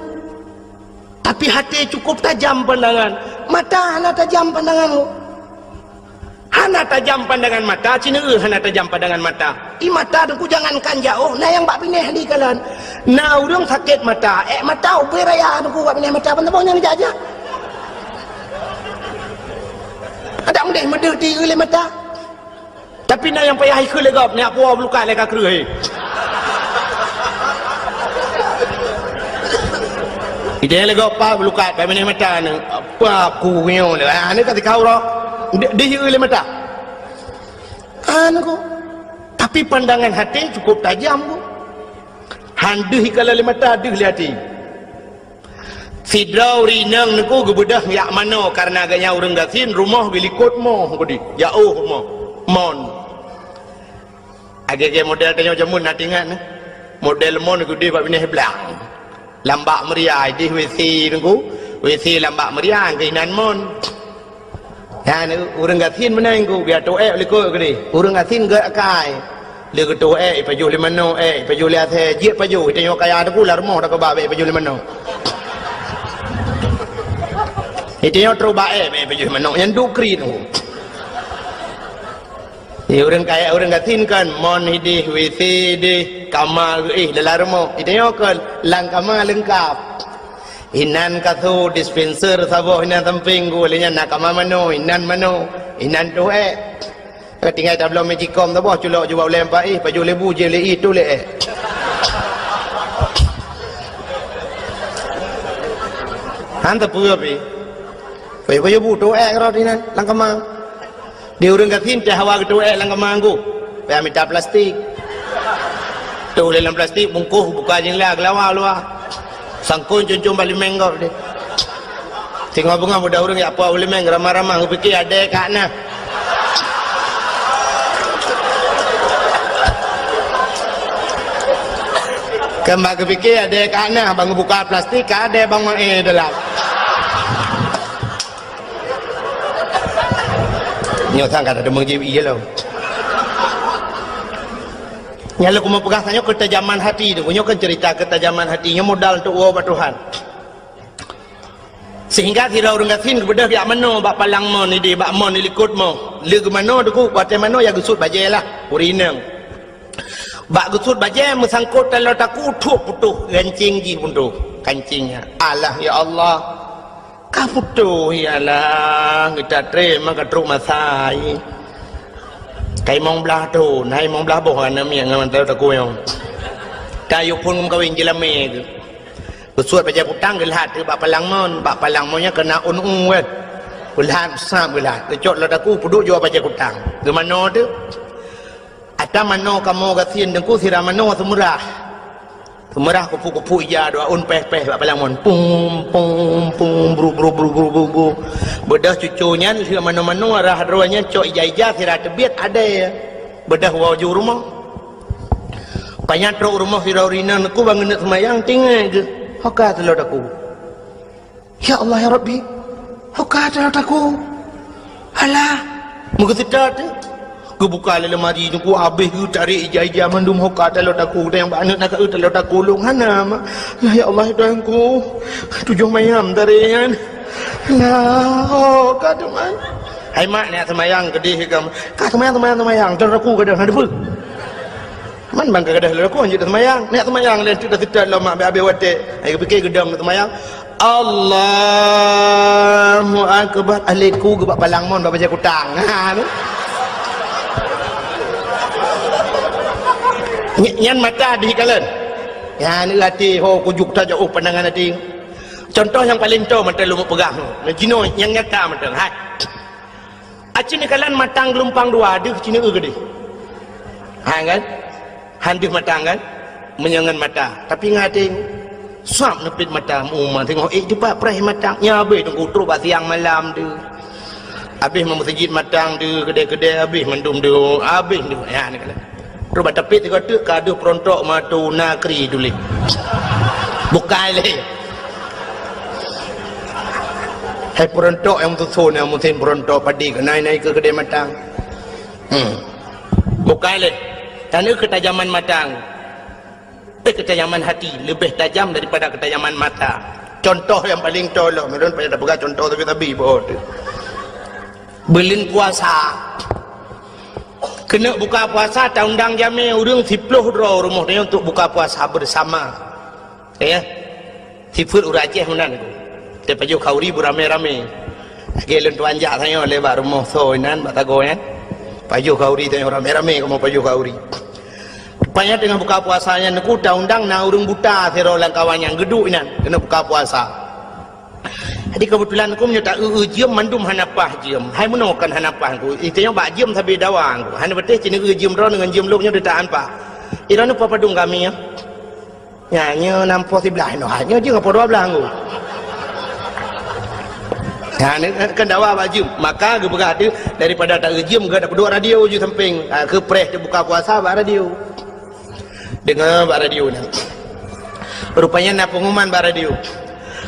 Tapi até cukup tajam pandangan. Mata hana tajam pandangan ku. Hana tajam pandangan mata, ci neueu hana tajam pandangan mata. I mata teungku jangankan jaoh, na nyang bak binéh di kalon. Na ureuëng sakét mata, ék mata ubé raya teungku bak binéh mata, ban saboh nyang jak-jak. Adak meudeh meudeuh di lé mata. Tapi na nyang payah ikheun lé gob, nyak puwoe bulukat lé ka kreueh. Idéh lé gob pa bulukat, bak binéh mata ni. Apa aku nyoe lé? Ah, ni ka tikau roh. Di, di lé mata. Anu ko. Tapi pandangan até cukup tajam ko. Han deuh ikala lé mata, deuh lé até. Sidroe ureuëng inong teungku geubeudôh jak manoe, kareuna geuhnyan ureuëng gasien, rumoh geulikot moh keudeh, jaoh rumoh. Mon. Lagée-lagée model tanyoe jameun na teuingat, nah. Model mon keudeh bak binéh blang. Lam bak meuria, idéh WC teungku. WC lam bak meuria, keuinan mon. Nyan, ureuëng gasien meunan ku, biar teuék likot keudeh. Ureuëng gasien gét akai. Lé geutoh ék, ipajoh lé manoe ék, ipajoh lé asèe, jeuet pajoh, itanyoe kaya teungku lam rumoh takeubah bék ipajoh lé manoe. Itanyoe trok ba ék, bék ipajoh lé manoe, nyan duek kriet teungku. Di ureuëng kaya, ureuëng gasien kan, mon idéh, WC idéh, kama geuéh dalam rumoh. Itanyoe kan, lam kama leungkap. Inan kasô, dispenser saboh inan sampéng ku, lé nyan na kama manoe, inan manoe, inan toh ék. Ka tinggai tabloe magicom saboh, culok jubah ulée empat éh, pajoh lé bu, jieb lé éh, toh lé ék. Han teupeue pih. Pajoh-pajoh bu, toh ék rot inan, lam kama. Di ureuëng gasien teuh hawa geutoh ék lam kama teungku. Payah mita plastik. Toh lé lam plastik, bungkôh, buka jendela, geulawa luwa. Sangkon cun-cun bak limeng gob deh. Singoh beungoh muda ureuëng jak puwoe limeng, ramah-ramah, geupike adé ka na. Kan bak geupike adé ka na bang buka plastik, ka adé bang maé dalam. Nyoe sang ka teumeuji ié lom. Nyang lôn keumeung peugah tanyoe keutajaman hati tu. Nyoe kan cerita keutajaman hati. Nyoe modal untuk woe bak Tuhan. Sehingga sidroe ureuëng gasien geubeudôh jak manoe bak palang mon idéh, bak mon ilikot mon. Lé geumanoe teungku, watée manoe ya geusut bajée lah, ureuëng inong. Bak geusut bajée meusangkot taloe takue, thok putôh gancéng jih putôh kancéng nyan. Alah ya Allah. Ka putôh ya Allah, geuta trém ka trok masa. Kai mong blah thon, hai mong blah boh aneuk miet ngon taloe takue nyoe. Ka yue phon meukawen jilamé keuh. Geusuet bajée kutang geulhat teuk bak palang mon, bak palang mon nyan keunan ôn-ôn wéh. Geulhat, sab geulhat, geucok lam takue peuduek jua bajée kutang. Geumanoe teuk. Ata manoe kamoe gasien teungku sira manoe seumeurah. Seumeurah kupu-kupu ija dua ôn péh-péh bak palang mon. Pum, pum, pum, bru, bru, bru, bru, bru, bru. Beudôh cucu nyan lheueh manoe-manoe rhah droe nyan cok ija-ija sira teubiet adé. Beudôh woe ju rumoh. Panyang trok rumoh sidroe ureuëng inong teungku bang geuneuk seumayang, tinggai geuh. Ho ka taloe takue. Ya Allah ya Rabbi. Ho ka taloe takue. Alah. Meugeuseuta teuk. Geubuka lé lemari teungku habéh geutarek ija-ija mandum ho ka taloe takue. Dan nyang bak aneuk na ka eu taloe takue lôn hana mak. Lah ya Allah ya Tuhanku. Tujoh mayam tarek nyan. Lah ho ka teuma. Hai mak, neuk seumayang keudeh ka. Ka seumayang, seumayang, seumayang. Taloe takue gadôh na deubeuh. Man bang ka gadôh lé lakoe hanjeuet seumayang. Neuk seumayang lé teuk seutôt lom mak, habéh watée. Ai geupike geudong seumayang. Allahu Akbar. Alaiku geubak palang mon bak bajée kutang. Ha, tu. Ny-, nyan mata dih kalon. Nyan até ho kujuk tajak oh pandangan até. Contoh nyang paleng toe mantong lôn peugah. Nah, jinoe nyang nyata mantong. Hai. Aci neukalon matang geulumpang dua deuh ci neueu keudeh. Ha kan? Han deuh matang kan? Meunyoe ngon mata. Tapi ngon até sab neupit mata meu uma teungoh ék teupat preh matang. Nya habéh teungku trok bak siang malam deuh. Habéh meumeuseujid matang deuh, keudè-keudè habéh mandum deuh, habéh deuh. Ya neukalon. Trok bak teupit sigoe teuk ka deuh peurontok matu nakri tuléh. Bukai lé. Hai peurontok nyang meususon nyang musim peurontok padi keuh nai-nai keu keudè matang. Hmm. Bukai lé. Tanoh keutajaman matang. Eh, keutajaman hati lebih tajam daripada keutajaman mata. Contoh nyang paleng toe lom, ulôn payah tapeugah contoh sabe-sabe bak tu. Buleuen puasa. Keuneuk buka puasa, taundang jamé ureuëng siploh droe rumoh tanyoe untuk buka puasa bersama. Ya. Sifeuet ureuëng Aceh meunan. Tapajoh khauri beuramé-ramé. Lagée lôn tuan jak tanyoe lé bak rumoh soe inan bak sagoe nyan. Pajoh khauri tanyoe ramé-ramé kamoe pajoh khauri. Rupanya teungoh buka puasa nyan teungku taundang na ureuëng buta sidroe lam kawan nyang geuduek inan keuneuk buka puasa. Jadi keubeutulan teungku meunyoe ta-eu-eu jeuem mandum hana paih jeuem. Hai meunoe kan hana paih teungku. Itanyoe bak jeuem sabe dawa teungku. Hana patéh ci neueu jeuem droeneuh ngon jeuem lôn nyoe ditaát paih. Droeneuh padum kami nyoe. Nyan nyoe nam poh siblaih noh. Nyoe jeuem poh dua blaih teungku. Nyan kan dawa bak jeuem. Maka geupeugah teuh daripada ta-eu jeuem geuh tapeuduek radio ju sampéng. Ha, keu preh teubuka puasa bak radio. Deungoe bak radio nyan. Rupanya na pengumuman bak radio.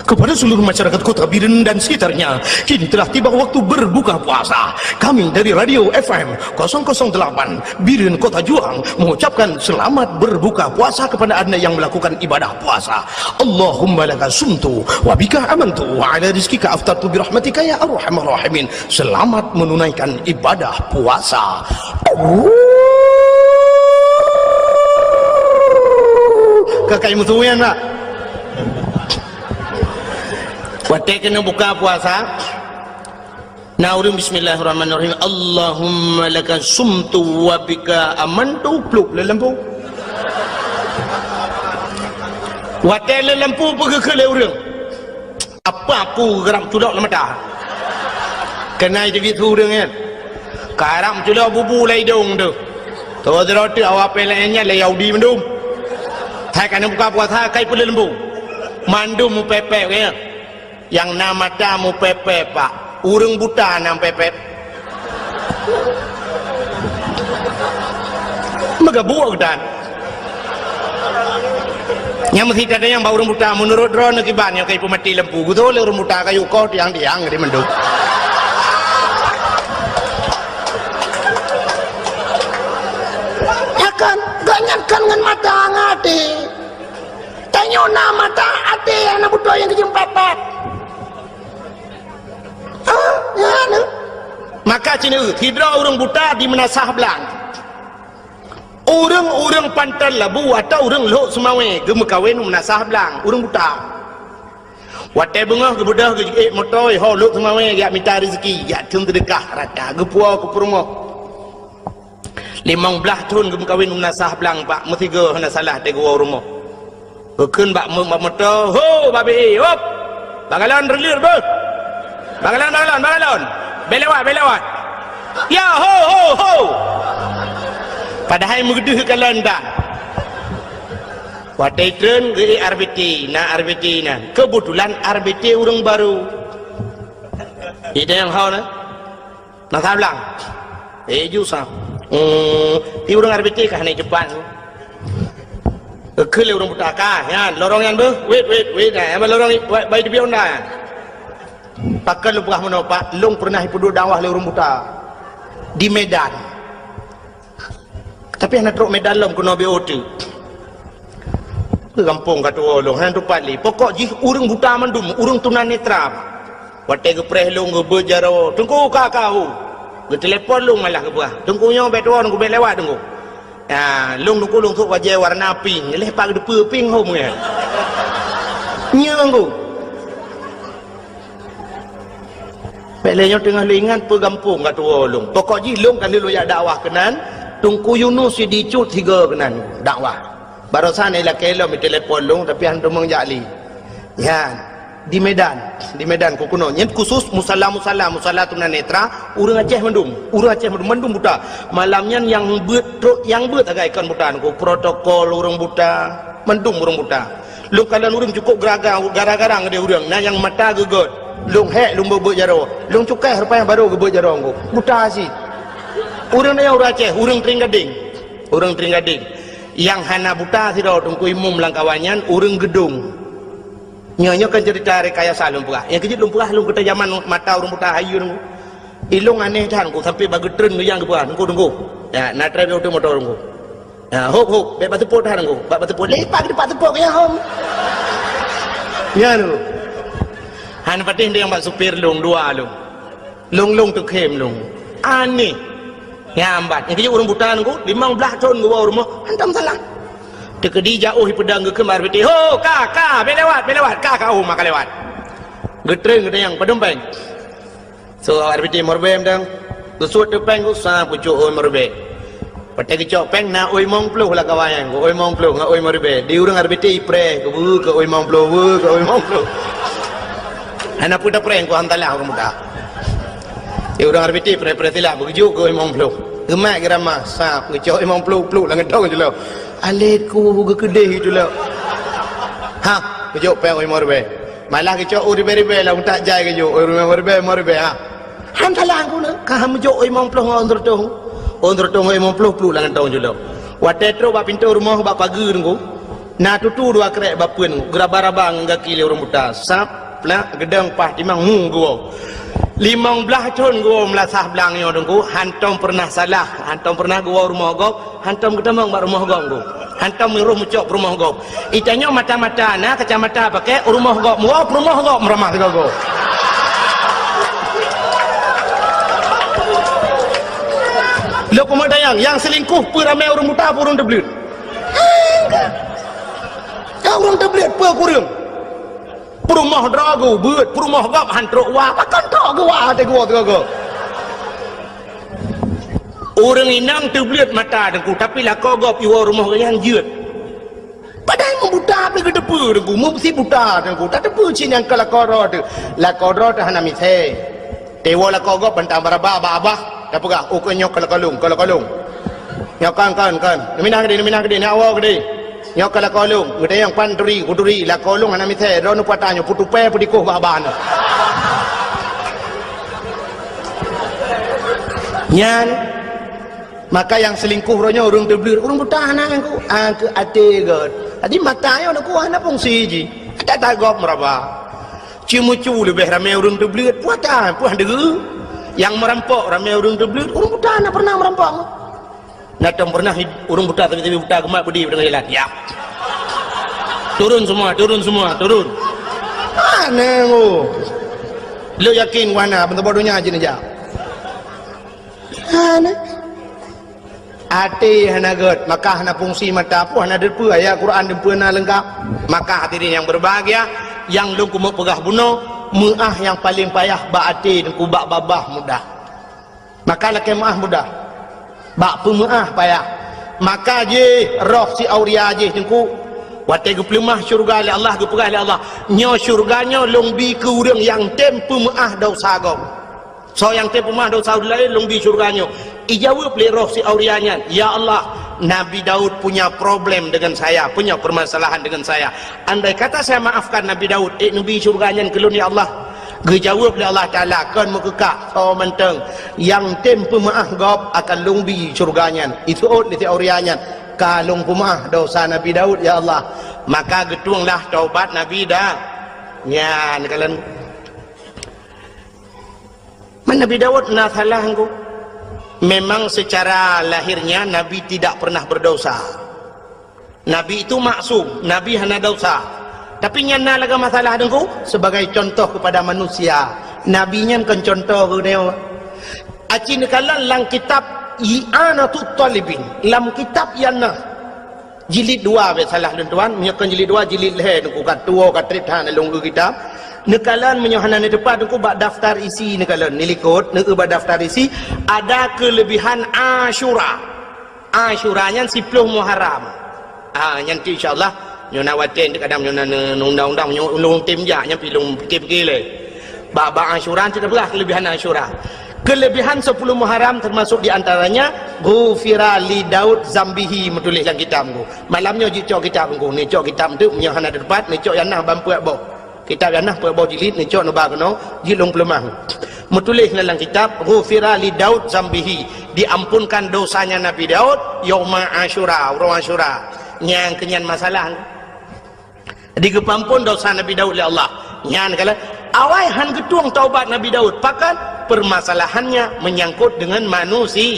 Kepada seluruh masyarakat Kota Biren dan sekitarnya, kini telah tiba waktu berbuka puasa. Kami dari Radio F M kosong kosong delapan Biren Kota Juang mengucapkan selamat berbuka puasa kepada Anda yang melakukan ibadah puasa. Allahumma laka sumtu wa bika amantu wa ala rizkika aftartu birahmatika ya arhamar rahimin. Selamat menunaikan ibadah puasa. Ka kai meusuyan tak? Watée keuneuk buka puasa, na ureuëng bismillahirrahmanirrahim, Allahumma laka sumtu wa bika amantu, plup lé lampu. Watée lé lampu peugeukeue lé ureuëng. Apa aku geurab culok lam mata? Keunan jibiet su ureuëng nyan. Karab culok bubu lam idong tu. Toh sidroe teuk awak pih laén nyan lé Yahudi mandum. Hai ka na buka puasa kai peuleumbong. Mandum mupepek nyan. Nyang na mata mupepek, Pak. Ureuëng buta na mupepek. Meugabuek dan. Nyang meusi tanyong bak ureuëng buta, meunurot droeneuh kiban nyoe ka ipeumaté lampu, geutoh lé ureuëng buta kayu koh tiang-tiang di mandum. Ya kan, gobnyan kan ngon mata ngon até. Tanyoe na mata, até hana beutôi nyang geujeuem pat-pat. Ah, ya, na. Maka cit nyoe, sidroe ureuëng buta di Meunasah Blang. Ureuëng-ureuëng Panton Labu atau ureuëng Lhok Seumawé geumeukawen u Meunasah Blang, ureuëng buta. Watée beungoh geubeudôh geujeuet moto, ho Lhok Seumawé jak mita rezeki, jak thon seudeukah rata, geupuwoe keu peurumoh. Limong blaih thon geumeukawen u Meunasah Blang, bak meusigoe hana salah teuh geuwoe u rumoh. Geukheun bak meu-, bak moto, "Ho, babi, hop! Bak galon reuleuet beuh! Bak galon, bak galon, bak galon! Bèk lewat, bèk lewat! Ya, ho, ho, ho!" Padahai meugeudeuh galon tan. Watée treun geuék R B T, na R B T nan. Keubeutulan R B T ureuëng barô. Idéh nyang ho na. Meunasah Blang. Eh, ju sa. Hmm, di ureuëng R B T kah naik cepat. Keu lé ureuëng buta kah, nyan, lorong nyan beuh. Wait, wait, wait. Nah, nyang lorong, wait, bai di Honda nyan. Pakon lôn peugah meunoe, Pak, lôn peureunah ipeuduek dakwah lé ureuëng buta. Di Medan. Tapi hana trok Medan lom keunoe B O T. Gampông ka tuwoe lôn, hana tupat lé. Pokok jih ureuëng buta mandum, ureuëng tunanetra. Watée geupreh lôn geubeuet jaroe, "Teungku ka, ka, hu." Geutelepon lôn malah geupeugah, "Teungku nyoe bèk tuwoe, Teungku bèk lewat, Teungku." Ya, lôn Teungku lôn sôk bajée warna pink, lheueh pat geuteupeue pink hom nyan. Nyoe Teungku. Bèk lé nyoe teungoh lôn ingat peue gampông ka tuwoe lôn. Pokok jih lôn ka lheueh lôn jak dakwah keunan, Teungku Yunus Sidicut sigoe keunan dakwah. Barosan ilakée lom itelepon lôn, tapi hana teumong jak lé. Nyan, di Medan, di Medan keu keunoe. Nyan khusus musala-musala, musala tunanetra, ureuëng Aceh mandum, ureuëng Aceh mandum, mandum buta. Malam nyan nyang beuet trok, nyang beuet sagai kon buta, Teungku, protokol ureuëng buta, mandum ureuëng buta. Lôn kalon ureuëng cukôp geraga, gara-gara ngon ureuëng, na nyang mata geugöt. Lôn hék, lôn beuet-beuet jaroe. Lôn cukai rupanya barô geubeuet jaroe Teungku. Buta cit. Ureuëng nyan ureuëng Aceh, ureuëng Tring Gadeng. Ureuëng Tring Gadeng. Nyang hana buta sidroe Teungku Imum lam kawan nyan, ureuëng Geudong. Nyoe, nyoe kan cerita rekayasa lôn peugah. Nyang keujeuet lôn peugah lôn keuta jaman mata ureuëng buta hayeue Teungku. Ilôn aneh that Teungku, sampai bak geutreun geuyang geupeugah, "Teungku, Teungku. Ya, na trép yoh moto Teungku." Ya, hop, hop, bèk bak seupôt that Teungku. Bak, bak seupôt. Lé pat, bak seupôt ya hom. Ya Teungku. Han patéh ndeng bak supir lôn, dua lôn. Lôn-lôn teukhém lôn. Aneh. Nyang bat. Nyang keujeuet ureuëng buta Teungku, limong blaih thon geuwoe u rumoh, hantom salah. Teukeudi jak ôh ipeudong geukheun bak R B T, "Ho, ka, ka, bèk lewat, bèk lewat, ka, ka, ôh, ma ka lewat." Geutreun geutanyong, "Padum péng?" So, R B T, "Lima ribèe mantong." Geusuet teuk péng geuh sa pucôk, "Oi, lima ribèe." Watèe geucok péng na oi limong ploh lam kawan nyan, "Oi limong ploh ngon oi lima ribèe." Di ureuëng R B T ipreh, keu beuh, keu oi limong ploh, beuh, keu oi limong ploh. Hana peue tapreh, keu han salah ureuëng buta. Di ureuëng R B T preh-preh silap, beugeujuk keu oi limong ploh. Geumat geuramah, sab, geucok oi limong ploh, pluek lam gantong jih lom. Alet ku geukeudeh jih lom. Ha, geujok péng oi limong ribèe. Malah geucok oi ribèe-ribèe lam utak jai geujok, oi limong ribèe, limong ribèe, ha. Han salah Teungku na, ka han meujok oi limong ploh ngon oi seureutôh. Oi seureutôh ngon oi limong ploh pluek lam gantong jih lom. Watèe trok bak pintoe rumoh bak pageue Teungku, na tutu dua krék bapeuen geuraba-raba ngon gaki lé ureuëng buta. Sab, plak, geudong, paih, timang, hu, geuwoe. Limong blaih thon geuwoe Meunasah Blang nyoe Teungku, hantom peureunah salah, hantom peureunah geuwoe rumoh gob, hantom geutamong bak rumoh gob Teungku. Hantom meurôh meucok peurumoh gob. Itanyoe mata-mata na kacamata pakai, rumoh gob meuwoe, peurumoh gob meuramah sigoe-goe. Lôn peumeu'en tanyong, nyang seulingkoh peue ramé ureuëng buta, peue ureuëng teubleuet? Nyang ureuëng teubleuet peue kureueng? Peurumoh droe geubeuet, peurumoh gob han trok wa, pakon trok geuwa watèe geuwoe sigoe-goe? Ureuëng inong teubleuet mata Teungku, tapi lakoe gob iwoe rumoh geuh nyan jeuet. Padahai meubuta pih geuteupeue Teungku, meusi buta Teungku, tateupeue cit nyang ka lakoe droe teuh. Lakoe droe teuh hana misé. Teuwoe lakoe gob bantang baraba bak abah, tapeugah, "Oh, keu nyoe keu lakoe lôn, keu lakoe lôn. Nyoe kon, kon, kon. Neuminah keudeh, neuminah keudeh, neuwoe keudeh. Nyoe keu lakoe lôn." Geutanyong, "Pan turi, kuturi, lakoe lôn hana misé, droeneuh peue ata nyoe, peutupée, peudikoh bak abah nyoe." Nyan, maka nyang seulingkoh uroe nyoe ureuëng teubleuet, ureuëng buta na Teungku, ah, keu até göt. Jadi mata nyoe Teungku hana fungsi jih. Ata tagop meuraba. Ceumeucue leubeh ramé ureuëng teubleuet, peue ata, peue deuh. Nyang meurampok ramé ureuëng teubleuet, ureuëng buta hana pernah meurampok. Na tom pernah ureuëng buta, tapi, tapi buta geumat beudé deungon jalan. Ya. Turun semua, turun semua, turun. Hana ngo. Lôn yakin wahana, beuntoboh donya jih neujak. Hana. Até hana gét, maka hana fungsi mata pun hana deupeu ayat Quran deupeu na leungkap. Maka hadirin yang berbahagia, yang lôn keumeung peugah bunoe, meuáh nyang paleng payah bak até Teungku, bak babah mudah. Maka lakée meuáh mudah. Bak peumeuáh payah. Maka jih roh si Auria jih Teungku, watée geupeuleumah syeuruga lé Allah, geupeugah lé Allah, "Nyoe syeuruga nyoe lôn bi keu ureuëng nyang tem peumeuáh desya gob." Soe nyang tem peumeuáh desya ureuëng laén lôn bi syeuruga nyoe. Ijaweueb lé roh si Auria nyan, "Ya Allah, Nabi Daud punya problem dengan saya, punya permasalahan dengan saya. Andai kata saya maafkan Nabi Daud, ék neubi syeuruga nyan keu lôn, ya Allah?" Geujaweueb lé Allah Taala, "Kon meukeukah, soe mantong nyang tem peumeuáh gob akan lôn bi syeuruga nyan." Iseuôt lé si Auria nyan, "Ka lôn peumeuáh desya Nabi Daud, ya Allah." Maka geutuenglah taubat Nabi Da-, nyan kalon. Man Nabi Daud na salah Teungku? Memang secara lahirnya Nabi tidak pernah berdosa. Nabi itu maksum, Nabi hana dosa. Tapi nyan na lagée masalah Teungku, sebagai contoh kepada manusia. Nabi nyan kon contoh keu nyoe. Aci neukalon lam kitab I'anatut Talibin, lam kitab nyang na Jilid dua, bèk salah lôn tuan, meunyoe kon jilid dua, jilid lhèe, Teungku, ka tuwoe ka trép that lôn eu kitab. Neukalon meunyoe hana neuteupat, Teungku, bak daftar isi neukalon, neulikot, neueu bak daftar isi, ada keulebihan Asyura. Asyura nyan siploh Muharram. Ah, nyan tu insya Allah, nyoe na watèe kadang nyoe na ne-, undang-undang, nyoe lôn tem jak, nyan pi lôn pikir-pikir lé. Bak, bak Asyura, kita peugah keulebihan Asyura. Keulebihan sepuluh Muharram termasuk di antaranya, "Ghufira li Daud zambihi," meutuléh lam kitab Teungku. Malam nyoe jicok kitab Teungku. Neucok kitab tu, meunyoe hana teupat, neucok nyang na ban peuet boh. Kitab nyang na peuet boh jilid, neucok neuba keunoe, jilid lôn peuleumah. Meutuléh lam kitab, "Ghufira li Daud zambihi," diampunkan dosanya Nabi Daud, yauma Asyura, uroe Asyura. Nyang keunyan masalah. Digeupeuampôn desya Nabi Daud lé Allah. Nyan kala awai han geutueng taubat Nabi Daud. Pakon? Permasalahannya menyangkut dengan manusia.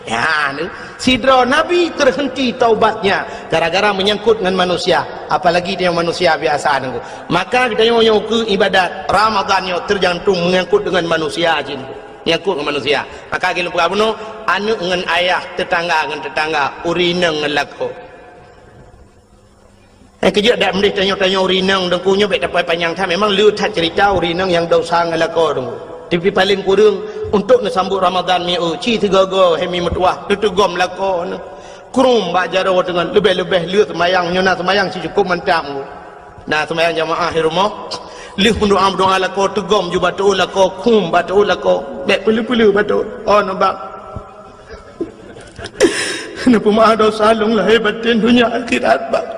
Ya, ni. Sidroe nabi terhenti taubatnya gara-gara menyangkut dengan manusia. Apalagi dia manusia biasa nunggu. Maka kita nyoe, nyoe keu ibadat Ramadan nyoe tergantung menyangkut dengan manusia jih. Menyangkut dengan manusia. Maka geupeugah bunoe, aneuk ngon ayah, tetangga ngon tetangga, ureueng inong ngon lakoe. Eh, keujeuet dak meudeh tanyoe-tanyoe ureueng inong Teungku nyoe bèk tapai panyang that. Memang le that cerita ureueng inong nyang desya ngon lakoe Teungku. Tapi paléng kureueng untuk neusambot Ramadan mi eu, ci sigoe-goe hai mi meutuwah, teuteugom lakoe neuh. Krum bak jaroe teungon, leubeh-leubeh le seumayang, nyoe na seumayang ci cukôp mantap Teungku. Na seumayang jamaah di rumoh, lheueh meudoa-meudoa lakoe teugom ju bak teuôt lakoe, krum bak teuôt lakoe, bèk peuleu-peuleu bak teuôt. Oh, nibak. Neupeumaaf desya lôn lahé batén donya akhirat, Bang.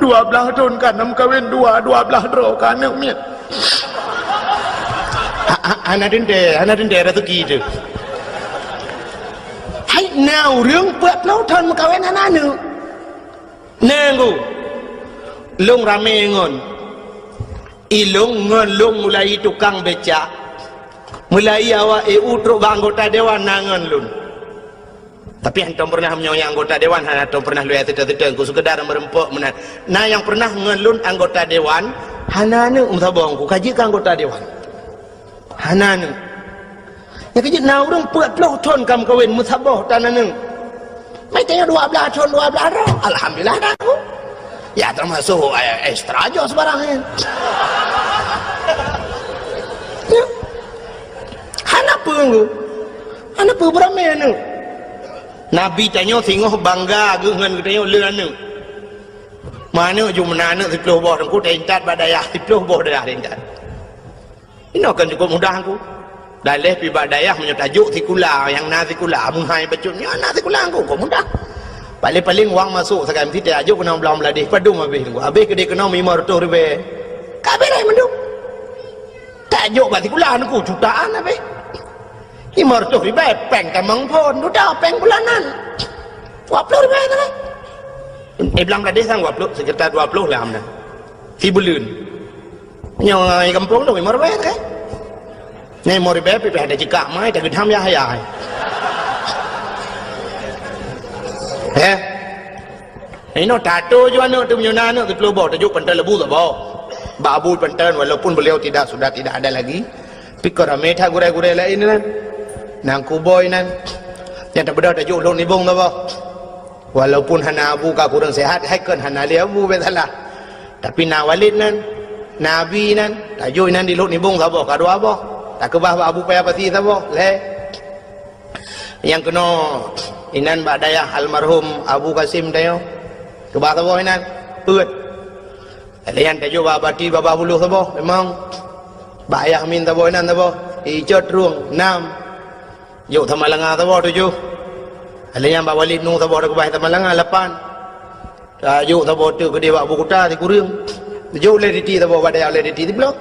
Dua blaih thôn ka na meukawen dua, dua blaih droe ka aneuk miet. Ha, ha, hana teuntèe, hana teuntèe raseuki teuh. Hai, na ureueng peuet ploh thôn meukawen hana aneuk. Nanggu, lôn ramé ngon. Ilôn ngon lôn mulai tukang becak, mulai awak E U trok bak anggota dewan na ngon lôn. Tapi hantom pernah meunyoe anggota dewan hana tom pernah lôn seutôt-seutôt, ku sekedar meureumpok meunan. Na nyang pernah ngon lôn anggota dewan, hana aneuk meusaboh ku ka jeuet keu anggota dewan. Hana aneuk. Nyang keujeuet na ureueng peuet ploh thôn ka meukawen meusaboh tan aneuk. Meutanyoe dua blaih thôn, dua blaih droe. Alhamdulillah dah aku. Ya, termasuk, eh, ekstra jo sebarang, eh. Ya. Hana peue, hana peue beuramé aneuk. Nabi tanyoe singoh bangga geuh ngon geutanyoe le aneuk. Meuaneuk ju meunan aneuk siploh boh Teungku, taintat bak dayah siploh boh dayah taintat. Inoe kon cukôp mudah Teungku. Daleh pi bak dayah meunyoe tajok sikula, nyang na sikula, meuhai bacut nyoe na sikula Teungku, kon mudah. Paléng-paléng wang masôk sagai meusitai, tajok keunoe Blang Bladeh, padum habéh Teungku. Habéh keudéh keunoe limong reutôh ribèe. Ka beureh mandum. Tajok bak sikula Teungku, jutaan habéh. Limong reutôh ribèe, péng tamong phôn, dudoe péng bulanan. Dua ploh ribèe sagai. Eh, blang bladeh sang dua ploh, sekitar dua ploh lah meunan. Sibeuleuen. Nyoe gampông tu, lima ribèe kan? Nyoe lima ribèe pih ada jikak mai, tak geudam ya hayai. Eh? Inoe tato ju aneuk tu, meunyoe na aneuk siplôh boh, tajok pantan leubeh saboh. Bak abu pantan, walaupun beliau tidak, sudah tidak ada lagi. Pih ka ramé that gurèe-gurèe laén nan. Nan kuboi nan. Nyang tabeudôh tajok lôn nibông saboh. Walaupun hana abu ka kureueng sehat, hai kon hana lé abu bèk salah. Tapi na Walid nan, na Abi nan, tajok inan di lôn nibông saboh, ka dua boh. Takeubah bak Abu Paya Pasi saboh, lhèe. Nyang keunoe inan bak dayah almarhum Abu Kasim tanyoe. Keubah saboh inan, peuet. Lheuh nyan tajok bak Bati Babah Buloh saboh, limong. Bak Ayah Amin saboh inan saboh, icot trueng, nam. Jok Samalanga saboh, tujoh. Lheuh nyan bak Walid Nu saboh, takeubah Samalanga, lapan. Tajok saboh teuk keudéh bak Abu Kuta, sikureueng. Jok lé Diti saboh bak dayah lé Diti, siplôh.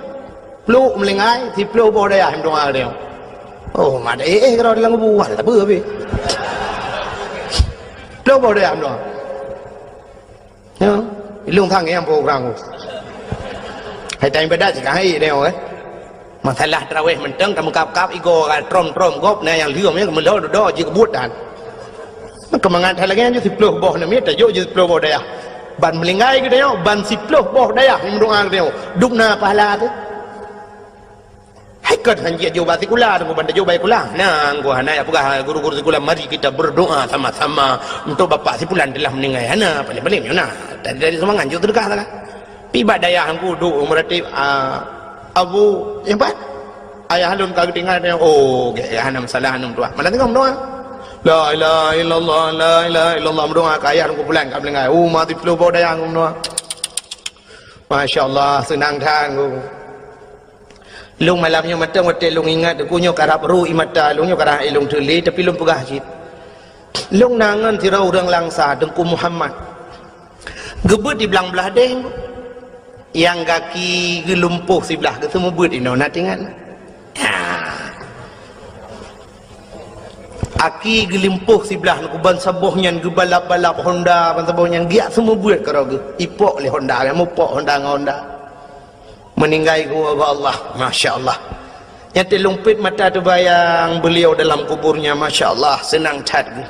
Plôk meulinggai, siplôh boh dayah meudoa lé. Oh, mat éh, éh, keudroe lam kubu, wah, tak apa habéh. Plôh boh dayah meudoa. Ya, ilông sang nyang program. Hai tan ibadat cit ka hai nyoe, eh. Masalah tarawih mantong, ka meukab-kab igoe ka trom-trom gob, na nyang lheueh nyan, meulhô dudoe jih keubuet tan. Keumangat hai lagèe nyan jih siplôh boh namiet, tajok jih siplôh boh dayah. Ban meulinggai geutanyoe, ban siplôh boh dayah nyang meudoa geutanyoe. Dum na pahala teuh. Hai kon han jeuet jok bak sikula, teungku ban tajok bak sikula. Nyan, ku hana jak peugah guru-guru sikula, mari kita berdoa sama-sama untuk bapak si fulan telah meninggal. Hana, paléng-paléng nyoe na. Dari, dari sumbangan jok seudeukah sagai. Pi bak dayah teungku duek meuratéb, ah, Abu, nyang pat? Ayah lôn ka geutinggai, oh, gèt, hana masalah, hana meutuah. Malam teungoh meudoa. La ilaha illallah, la ilaha illallah, meudoa keu ayah teungku fulan ka meninggal. Oh, mati ploh boh dayah teungku meudoa. Masya Allah, seunang that teungku. Lôn malam nyoe mantong watèe lôn ingat, teungku, nyoe karab ru ie mata lôn, nyoe karab até lôn teulé, tapi lôn peugah cit. Lôn na ngon sidroe ureueng Langsa, Teungku Muhammad. Geubeuet di Blang Blahdeh, nyang gaki geulumpôh siblah, geuseumeubeuet inoe, na teuingat? Ha. Aki geulumpôh siblah, teungku, ban saboh nyan geubalap-balap Honda, ban saboh nyan geujak seumeubeuet keudroe geuh. Ipok lé Honda, mupok Honda ngon Honda. Meuninggai geuwoe bak Allah. Masya Allah. Nyang teuleumpet mata teubayang beliau dalam kuburnya, masya Allah, seunang that geuh.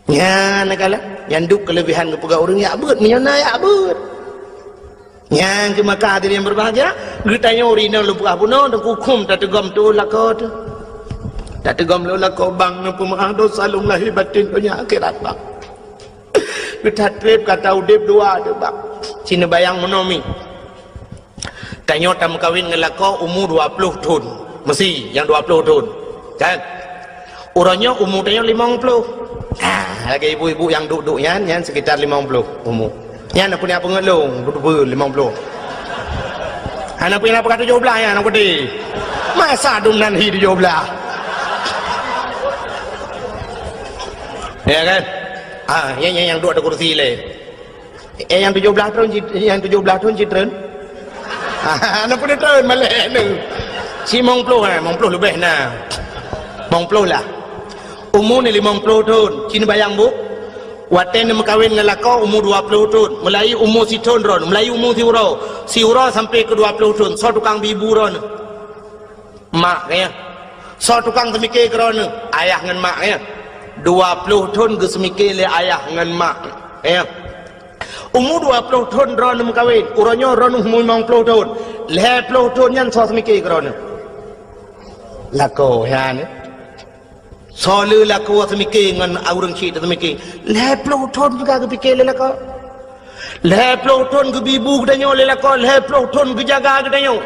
Nyan kalon, nyan duek keuleubehan geupeugah ureueng, jak beuet, meunyoe na jak beuet. Nyan keuh maka hadirin yang berbahagia, geutanyoe ureueng inong lôn peugah bunoe, teungku, khuem tateugom tuwoe lakoe teuh. Tateugom lôn lakoe, bang, neupeumaáh dosa lôn lahé batén donya akhirat, bang. Geuthat trép gata udép dua teuh, bang. Ci neubayang meunoe mi. Tanyoe tameukawen ngon lakoe umu dua ploh thon. Meusi nyang dua ploh thon. Kan? Uroe nyoe umu tanyoe limong ploh. Ah, lagèe ibu-ibu nyang duek-duek nyan, nyan sekitar limong ploh umu. Nyan peue nyang peungeut lôn, beutôi limong ploh. Hana peue nyang peugah tujoh blah nyan, aneuk peuti. Masa dum nan hi tujoh blah. Ya kan? Ah, nyan, nyan nyang duek di kursi lé. Eh, nyang tujoh blah thon cit-, nyang tujoh blah thon cit treun? Hana peue treun malèe nyoe. Ci limong ploh, eh, limong ploh leubeh na. Limong ploh lah. Umu ni limong ploh thon. Ci neubayang bu. Watèe neumeukawen ngon lakoe umu dua ploh thon. Meulahi umu sithon droeneuh, meulahi umu siuroe. Siuroe sampoe keu dua ploh thon. Soe tukang bi bu droeneuh? Mak, ya. Soe tukang seumike keu droeneuh? Ayah ngon mak, ya. Dua ploh thon geuseumike lé ayah ngon mak, ya. Umu dua ploh thon droeneuh meukawen, uroe nyoe droeneuh umu limong ploh thon. Lhèe ploh thon nyan soe seumike keu droeneuh? Lakoe, ya, ni. Soe le lakoe seumike ngon ureueng chik teuh seumike? Lhèe ploh thon juga geupike lé lakoe. Lhèe ploh thon geubi bu geutanyoe lé lakoe, lhèe ploh thon geujaga geutanyoe.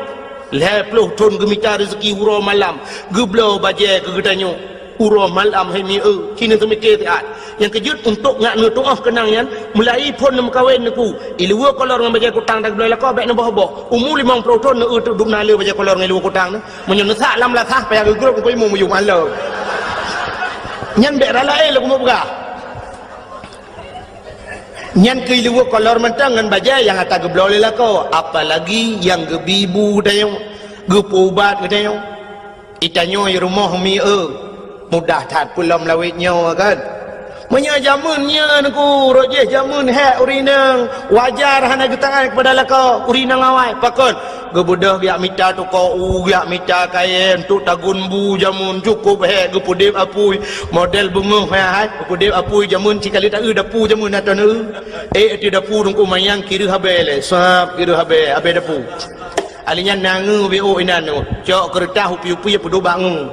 Lhèe ploh thon geumita reuzeki uroe malam, geubloe bajèe keu geutanyoe. Uroe malam hai mieu, ci neuseumike siat. Nyang keujeuet untuk ngat neutuoh keunang nyan, meulahi phon neumeukawen neuk u. Ileue kolor ngon bajèe kutang dan geubloe lakoe bèk neuboh-boh. Umu limong ploh thon neu-eu teuk dum na le bajèe kolor ngon ileue kutang neu. Meunyoe neusak lam lasah payah geugrôp keu imeum miyueb malam. Nyan bèk rala éh lôn keumeung peugah. Nyan keu ileue kolor mantong ngon bajèe nyang ata geubloe lé lakoe, apalagi nyang geubi bu geutanyoe, geupeuubat geutanyoe. Itanyoe i rumoh mi eu, mudah that peulom lawét nyoe kan. Meunyoe jameun nyan ku, rot jih jameun hék ureueng inong, wajar hana geutangai keupada lakoe ureueng inong awai. Pakon? Geubeudôh geujak mita toko u, geujak mita kayèe, untuk tagun bu jameun cukôp hék, geupeudép apui. Model beungoh hai, hai, geupeudép apui jameun, sikali taeu dapu jameun atau neu. Eh, ateueh dapu teungku manyang kireuh habéh lé, sab kireuh habéh, habéh dapu. Alèh nyan na ngeu bék ôk inan nyoe, cok keureutah upi-upi peuduek bak ngeu.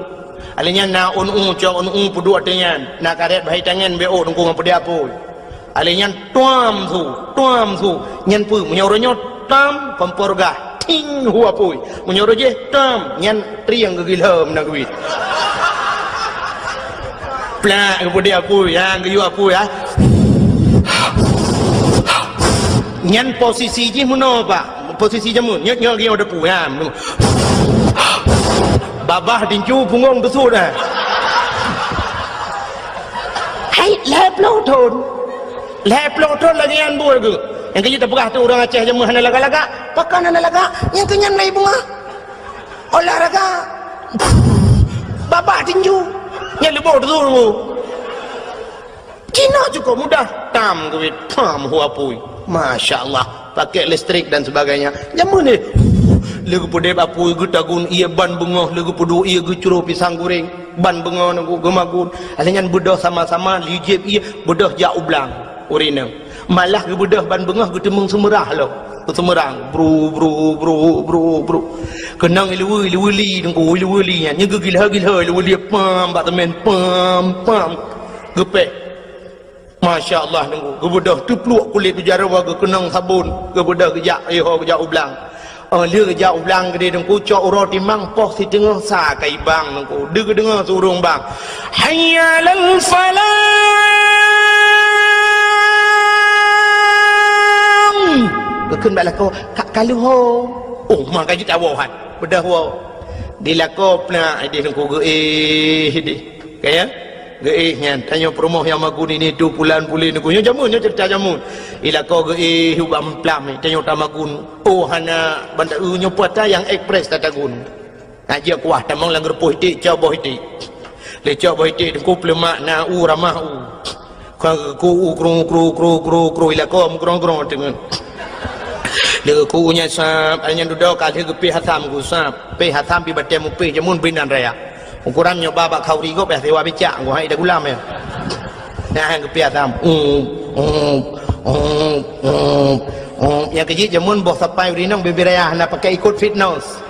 Alèh nyan na ôn u, cok ôn u peuduek ateueh nyan, na karét bahai tangan bék ôk teungku ngon peudép apui. Alèh nyan tuam su, tuam su. Nyan peue? Meunyoe uroe nyoe tam, kompor gah, ting, hu apui. Meunyoe uroe jih tam, nyan trieng geugilhom na geuit. Plak, geupeudép apui, ha, geuyue apui, ha. Nyan posisi jih meunoe, Pak. Posisi jameun, nyoe, nyoe geuyue dapu, ha. Babah tinju, punggong teusut, ha. Hai, lhèe ploh thon. Lhèe ploh thon lagèe nyan buet geuh. Nyang keu jih tapeugah tu ureueng Aceh jameun hana lagak-lagak. Pakon hana lagak? Nyang keu nyan lagèe beungoh. Olahraga. Babah tinju. Nyan leuboh tu. Cina cukôp mudah. Tam geuwit. Pam hu apui. Masya Allah. Pakai listrik dan sebagainya. Jameun nyoe. Lé geupeudép apui, geutagun ié ban beungoh, lé geupeuduek ié geucroh pisang goreng. Ban beungoh nyoe geumagun. Alèh nyan beudôh sama-sama, li jieb ié, beudôh jak u blang. Ureueng inong. Malah geubeudôh ban beungoh geuteumeung seumeurah lom. Geuseumeurang. Bru, bru, bru, bru, bru. Keunong ileue, ileue li teungku, ileue li nyan. Nyoe geugilhô-gilhô ileue li pam bak teumèn, pam, pam. Geupéh. Masya Allah teungku. Geubeudôh teupluek kulét u jaroe geukeunong sabon. Geubeudôh geujak, iho geujak u blang. Oh, lheueh jak u blang keudéh teungku, cok uroe timang poh siteungoh sa ka ibang teungku. Deuh geudeungoe su ureueng bang, "Hayya 'alal falah!" Geukheun bak lakoe, "Ka, ka lheueh ho." Oh, ma ka jeuet awoe han. Beudôh woe. Di lakoe plak idéh teungku geuéh idéh. Ka ya? Geuéh nyan, tanyoe peurumoh nyang magun ini tu pulan pulin ku. Nyoe jameun, nyoe ceurita jameun. Ilakoe geuéh ubak meuplam, tanyoe tamagun. Oh, hana banda, eu, nyoe puasa nyang ekspres tatagun. Nak jeuet kuah tamong lam geureupoh iték, cok boh iték. Lé cok boh iték teungku peuleumak na u ramah u. Ka ku u kru, kru, kru, kru, kru, ilakoe meugrong-grong teungeut. Lé ku u nyan sab, ai nyan dudoe ka lheueh geupéh asam ku sab. Péh asam pi batèe mupéh jameun binan raya. Ukuran nyoe ba bak khauri gob, eh, siwa bicak, geuhai ida gulam, eh. Nah, geupia tam. Um, um, um, um, um. Nyang keu jih jameun boh sapai urinong bibir raya hana pakai ikot fitness.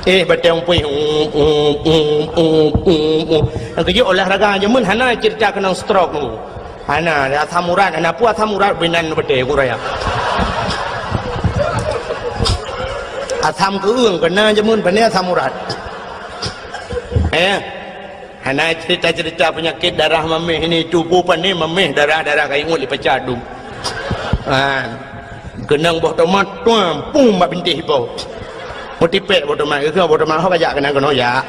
Eh, batèe umpui. Um, um, um, um, um, um. Nyang keu jih olahraga jameun hana cerita keunong stroke tu. Hana, asam urat, hana peue asam urat binan batèe ku raya. Asam keueung kena jameun, pane asam urat. Eh, hana cerita-cerita penyakit darah mameh ini, tuboh pane mameh darah-darah ka ingot lé paca dum. Ha. Keunong boh tomat, tuam, pum bak bintéh ipo. Meutipék boh tomat, geukheun boh tomat ho kajak keunan keunoe jak.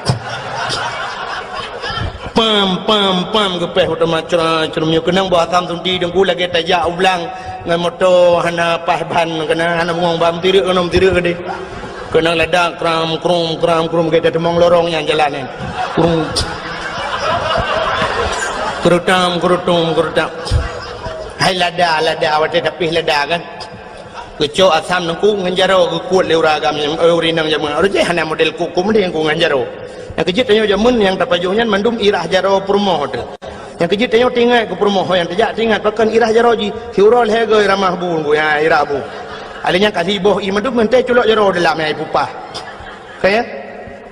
Pam, pam, pam, geupéh boh tomat, cra, crum nyoe keunong boh asam sunti teungku lagèe tajak u blang ngon moto hana paih ban, keunan hana bungong ban, meutirek keunoe, meutirek keudéh. Keunong lada kram krum kram krum, gata teumong lorong nyang jalan nyan. Krum. Kerutam, kerutum, kerutam. Hai lada, lada, watèe tapih lada kan. Geucok asam teungku ngon jaroe geukuet lé ureueng agam, eh, ureueng inong jameun. Ureueng jih hana model kuku mending ku ngon jaroe. Nyang keu jeuet tanyoe jameun nyang tapajoh nyan mandum irah jaroe peurumoh teuh. Nyang keu jeuet tanyoe teuingat keu peurumoh nyang tajak teuingat pakon irah jaroe jih. Siuroe lhèe goe ramah bu, bu, ha, irah bu. Alèh nyan ka siboh ié mandum meuntèe culok jaroe dalam nyang ipupah. Ka ya?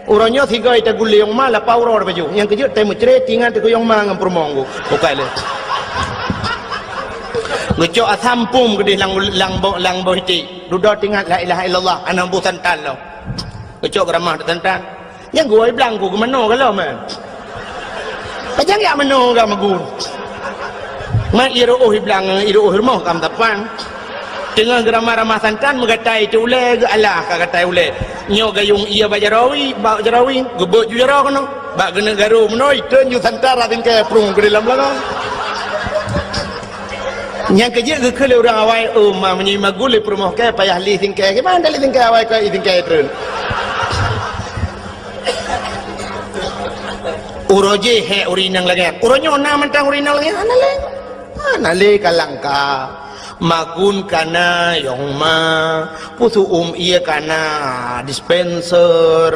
Uroe nyoe sigoe taguleng ma lapah uroe baju. Nyang keu jeuet tai meucre tingan teuh kuyong ma ngon peurumoh ngku. Bukai lé. Geucok asam pum keudéh lam, lam boh, lam boh iték. Dudoe tingat la ilaha illallah, hana bu santan lom. Geucok geuramah teuh santan. Nyang geuwoe blang ku geumanoe galom, eh. Pajan jak manoe ga magun. Ma ié reuôh iblang, ié reuôh rumoh kam tapan. Teungoh geuramah-ramah santan meugatai teuh ulèe geualah ka gatai ulèe. Nyoe gayong ié bak jaroe, bak jaroe, geubeuet ju jaroe keunoe. Bak geuneuk garu meunoe, itreun ju santan rab singkèe prung keu dalam langong. Nyang keu jeuet geukheun lé ureueng awai, "Oh, ma meunyoe magun lé peurumoh kèe payah lé singkèe, kiban lé singkèe awai keu singkèe itreun." Uroe jih hék ureueng inong lagèe nyan. Uroe nyoe na mantong ureueng inong lagèe nyan? Hana lé. Hana lé ka langka. Magun kana, yong ma. Peusu'um ie kana, dispenser.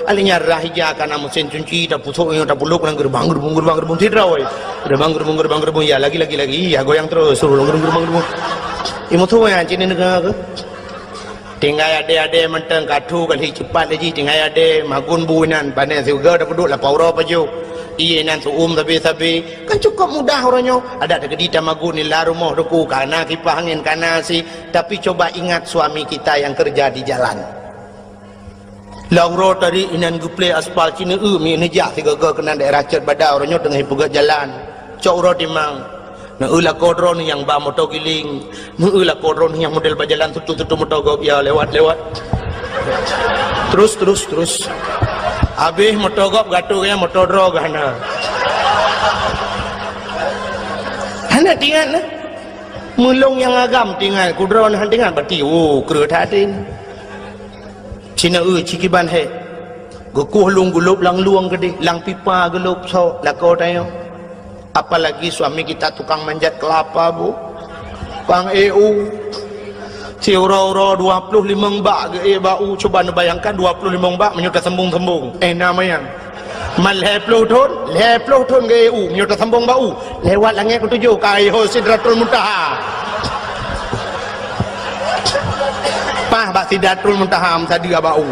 Alèh nyan rhah ija kana, meusén cuci, tapeusok nyoe, tapeulob ngon geureumbang, geureumbang, geureumbang, geureumbang, sidroe. Geureumbang, geureumbang, geureumbang, geureumbang. Ya, lagi, lagi, lagi. Ya, goyang terus. Suruh geureumbang, geureumbang, geureumbang. Ih, musoh nyan, cit neudeungoe keuh. Tinggai adèe-adèe mantong, ka tho kali cepat lé jih, tinggai adèe, magun bu inan, pané siuga tapeuduek lapan uroe pajoh. Ie inan su'um sabe-sabe. Kan cukup mudah uroe nyoe. Adak teukeudi tamagun di lam rumoh teuku, kana kipah angén, kana si. Tapi coba ingat suami kita yang kerja di jalan. Lam uroe tadi inan geuplè aspal, ci neueu miet neujak sigoe-goe keunan daerah Cot Bada, uroe nyoe teungoh ipeugöt jalan. Cok uroe timang. Neueu lakoe droeneuh nyang ba moto giling. Neueu lakoe droeneuh nyang model bak jalan tutu-tutu moto gob, ya, lewat-lewat. Terus, terus, terus. Habéh moto gob gatoe nyan, moto droe geuh hana. Hana teuingat nah. Meulôn nyang agam teuingat, keu droeneuh hana teuingat, berarti, oh, kreueh that até. Ci neueu, ci kiban hék. Geukueh lôn geulôb lam lueng keudéh, lam pipa geulôb sok, lakoe tanyoe. Apalagi suami kita tukang manjat kelapa, Bu. Tukang ék u. Siuroe-uroe dua ploh limong bak geuék bak u. Cuba neubayangkan dua ploh limong bak meunyoe tasambong-sambong. Eh, na manyang. Man lhèe ploh thôn, lhèe ploh thôn geuék u. Meunyoe tasambong bak u, lewat langèt keutujôh, ka yoh Sidratul Muntaha. Paih bak Sidratul Muntaha meusadeue bak u.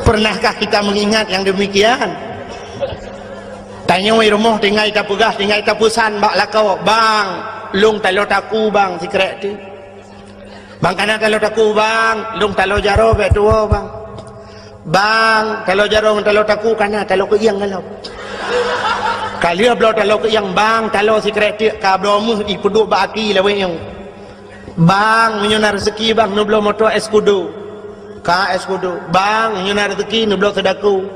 Pernahkah kita mengingat yang demikian? Tanyoe rumoh tinggai tapeugah, tinggai tapeusan bak lakoe, "Bang, lôn taloe taku, Bang, sikrek teuk." "Bang, kana taloe taku, Bang, lôn taloe jaroe bèk tuwoe, Bang." "Bang, taloe jaroe ngon taloe taku kana, taloe keuieng galom." Ka lheueh bloe taloe keuieng, "Bang, taloe sikrek teuk, ka bloe meuh ipeuduek bak aki lawét nyoe." "Bang, meunyoe na rezeki, Bang, neubloe moto Escudo." Ka Escudo. "Bang, meunyoe na rezeki, neubloe Sedaku."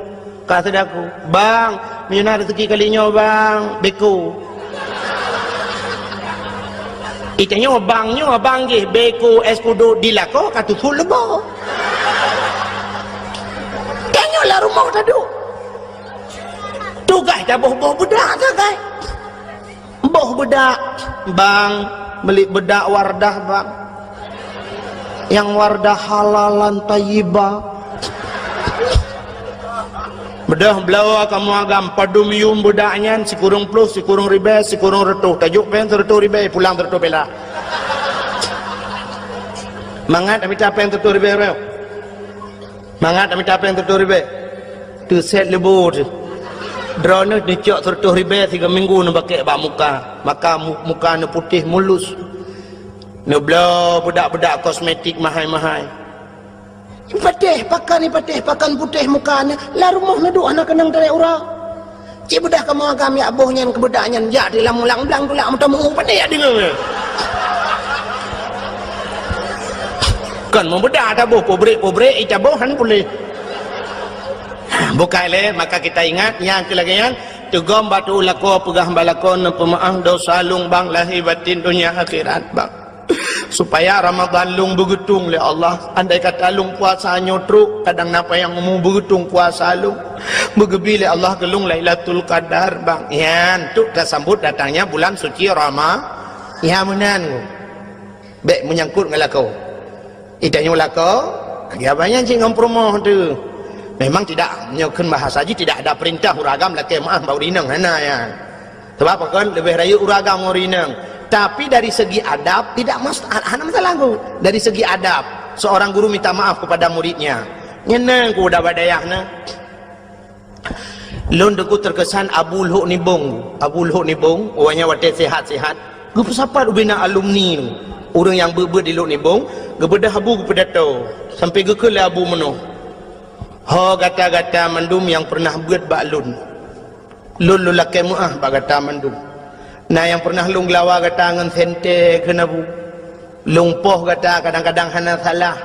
Ka Sedaku. "Bang, meunyoe na rezeki kali nyoe, Bang, beko." Itanyoe bang nyoe, bang jih beko Escudo di lakoe ka tutup leubo. Tanyoe lam rumoh taduek. Tugaih taboh-boh beudak sagai. Boh beudak, "Bang, meuli beudak Wardah, Bang. Nyang Wardah halalan thayyibah." Beudôh bloe kamoe agam, padum yuem beudak nyan, sikureueng ploh, sikureueng ribèe, sikureueng reutôh. Tajok péng sireutôh ribèe, pulang sireutôh perak. Mangat mita péng sireutôh ribèe, bro. Mangat mita péng sireutôh ribèe. Teusét leubo teuh. Droeneuh neucok sireutôh ribèe sigoe minggu neubakèk bak muka. Maka mu-, muka neuputéh mulus. Neubloe beudak-beudak kosmetik mahai-mahai. Patéh pakan, patéh pakan putéh muka nyan, lam rumoh neuduek hana keunong tarek uroe. Cit beudôh kamoe agam jak boh nyan keu beudak nyan, jak di lam ulang blang tulak meutameu, patéh jak deungoe. Kon meubeudak taboh, pabrék-pabrék itaboh han puléh. Bukai lé, maka kita ingat, nyang keu lagèe nyan, teugom bak tu'u lakoe, peugah bak lakoe, "Neupeumeu'ah dosa lôn, Bang, lahé batén, donya akhirat, Bang." Supaya Ramadhan lôn beugeutong lé Allah. Andai kata lôn puasa nyoe trok, kadang na panyang umu, beugeutong puasa lôn. Beugeubri lé Allah keu lôn Lailatul Qadar, Bang. Nyan, untuk tasambot datangnya bulan suci Rama-, ya, meunan. Bèk meunyangkot ngon lakoe. Itanyoe lakoe, lagèe abang nyan cit ngon peurumoh teuh. Memang tidak, nyoe kheun bahasa jih, tidak ada perintah ureueng agam lakèe meu'ah bak ureueng inong, hana nyan. Sabab pakon, leubeh rayeuk ureueng agam ngon ureueng inong. Tapi dari segi adab, tidak mas-, hana masalah, Guru. Dari segi adab, seorang guru minta maaf kepada muridnya. Nyan na, Guru, dah bak dayah na. Lôn teungku terkesan Abu Lhok Nibong. Abu Lhok Nibong, awaknyan watèe sehat-sehat, geupeusapat ubena alumni nyoe. Ureueng nyang beuet-beuet di Lhok Nibong, geubeudôh Abu geupeudato. Sampoe geukheun lé Abu meunoe, "Ho gata-gata mandum nyang peureunah beuet bak lôn. Lôn, lôn lakèe meu'ah bak gata mandum. Na nyang peureunah lôn geulawa gata ngon sentée kheun Abu. Lôn poh gata kadang-kadang hana salah.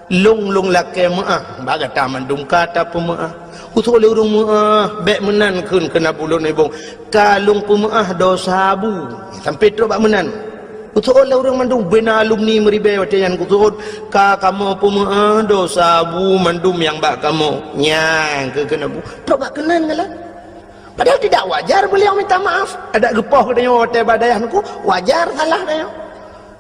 Lôn, lôn lakèe meu'ah bak gata mandum ka tapeumeu'ah. Usoe lé ureueng meu'ah, bèk meunan kheun keu Abu Lhok Nibong. Ka lôn peumeu'ah dosa Abu." Sampoe trok bak meunan. Kuseuôt lé ureuëng mandum, beuna alumni meuribée watée nyan kuseuôt, ka kamoe peumeu'ah dosa bu mandum nyang bak kamoe. Nyang keu keuneuk bu, trok bak keunan galak. Padahal tidak wajar beliau minta maaf. Adak geupoh geutanyoe watée bak dayah neuku, wajar salah tanyoe.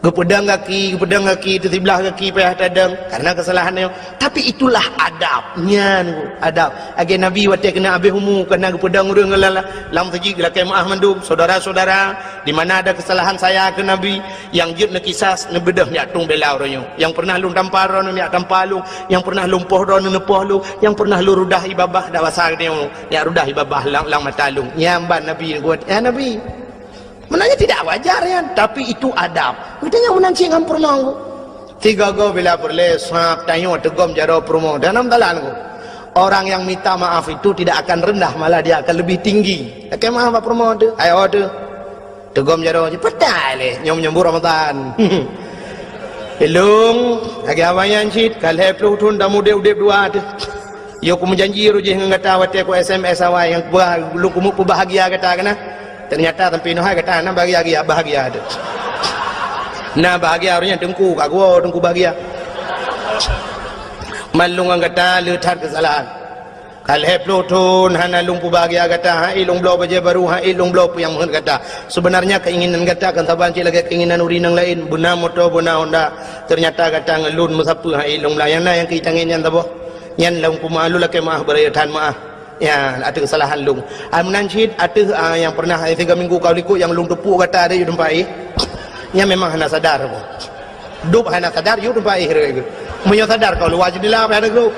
Geupeudong gaki, geupeudong gaki, teusiblah gaki payah tadong karena kesalahan nyoe. Tapi itulah adab nyan, adab. Lagée Nabi watée keuneuk habéh umu, keuneuk geupeudong ureuëng lam, lam meuseujid, geulakée meu'ah mandum, saudara-saudara, di mana ada kesalahan saya, kheun Nabi, nyang jeuet neukisas, neubeudôh neujak tueng bela uroe nyoe. Nyang pernah lôn tampar droeneuh neujak tampar lôn, nyang pernah lôn poh droeneuh neupoh lôn, nyang pernah lôn rudah ie babah, dak basa geutanyoe, neujak rudah ie babah lam, lam mata lôn. Nyan ban Nabi neubuet, ya Nabi. Meunan nyan tidak wajar nyan, tapi itu adab. Geutanyoe meunan cit ngon peurumoh. Sigoe-goe bila peureulée sab tanyoe teugom jaroe peurumoh. Dan dalam talan ku, orang yang minta maaf itu tidak akan rendah, malah dia akan lebih tinggi. Lakée maaf bak peurumoh teuh, ayo teuh. Teugom jaroe jih, peugah lé, nyoe menyambut Ramadan. Ilung, lagée awai nyan cit, ka lhée ploh thon tamudeb-udeb dua teuh. Yo kumeujanji roh jih ngon gata watée ku S M S awai nyang kuba-, lôn keumeuk peubahgia gata keunan. Teunyata sampoe nyoe hai gata na bahagia-bahagia, bahagia teuh. Na bahagia roh nyan teungku, ka geuwoe teungku bahagia. Man lôn ngon gata le that keusalahan. Ka lhée ploh thon hana lôn peubahgia gata, hai lôn bloe bajée barô, hai lôn bloe peue nyang meuheuet gata. Sebenarnya keinginan gata kan saban cit lagée keinginan ureuëng nyang laén, beuna moto, beuna honda. Teunyata gata ngon lôn meusapeue, hai lôn blah. Nyang na nyang keu tangieng nyan saboh. Nyan lôn peumeu'ah, lôn lakée meu'ah, beuraya that meu'ah. Ya, ateueh keusalahan lôn. Ai meunan cit ateueh, ah, nyang pernah, eh, tiga minggu ka likot nyang lôn teupok gata ada yue teumpat éh. Nyan memang hana sadar. Dub hana sadar yue teumpat éh. Meunyoe sadar kau luwa jendela payah ada grup.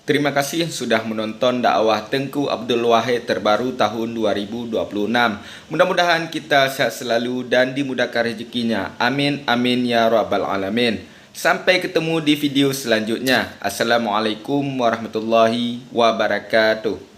Terima kasih sudah menonton dakwah Teungku Abdul Wahid terbaru tahun dua ribu dua puluh enam. Mudah-mudahan kita sehat selalu dan dimudahkan rezekinya. Amin, amin, ya rabbal alamin. Sampai ketemu di video selanjutnya. Assalamualaikum warahmatullahi wabarakatuh.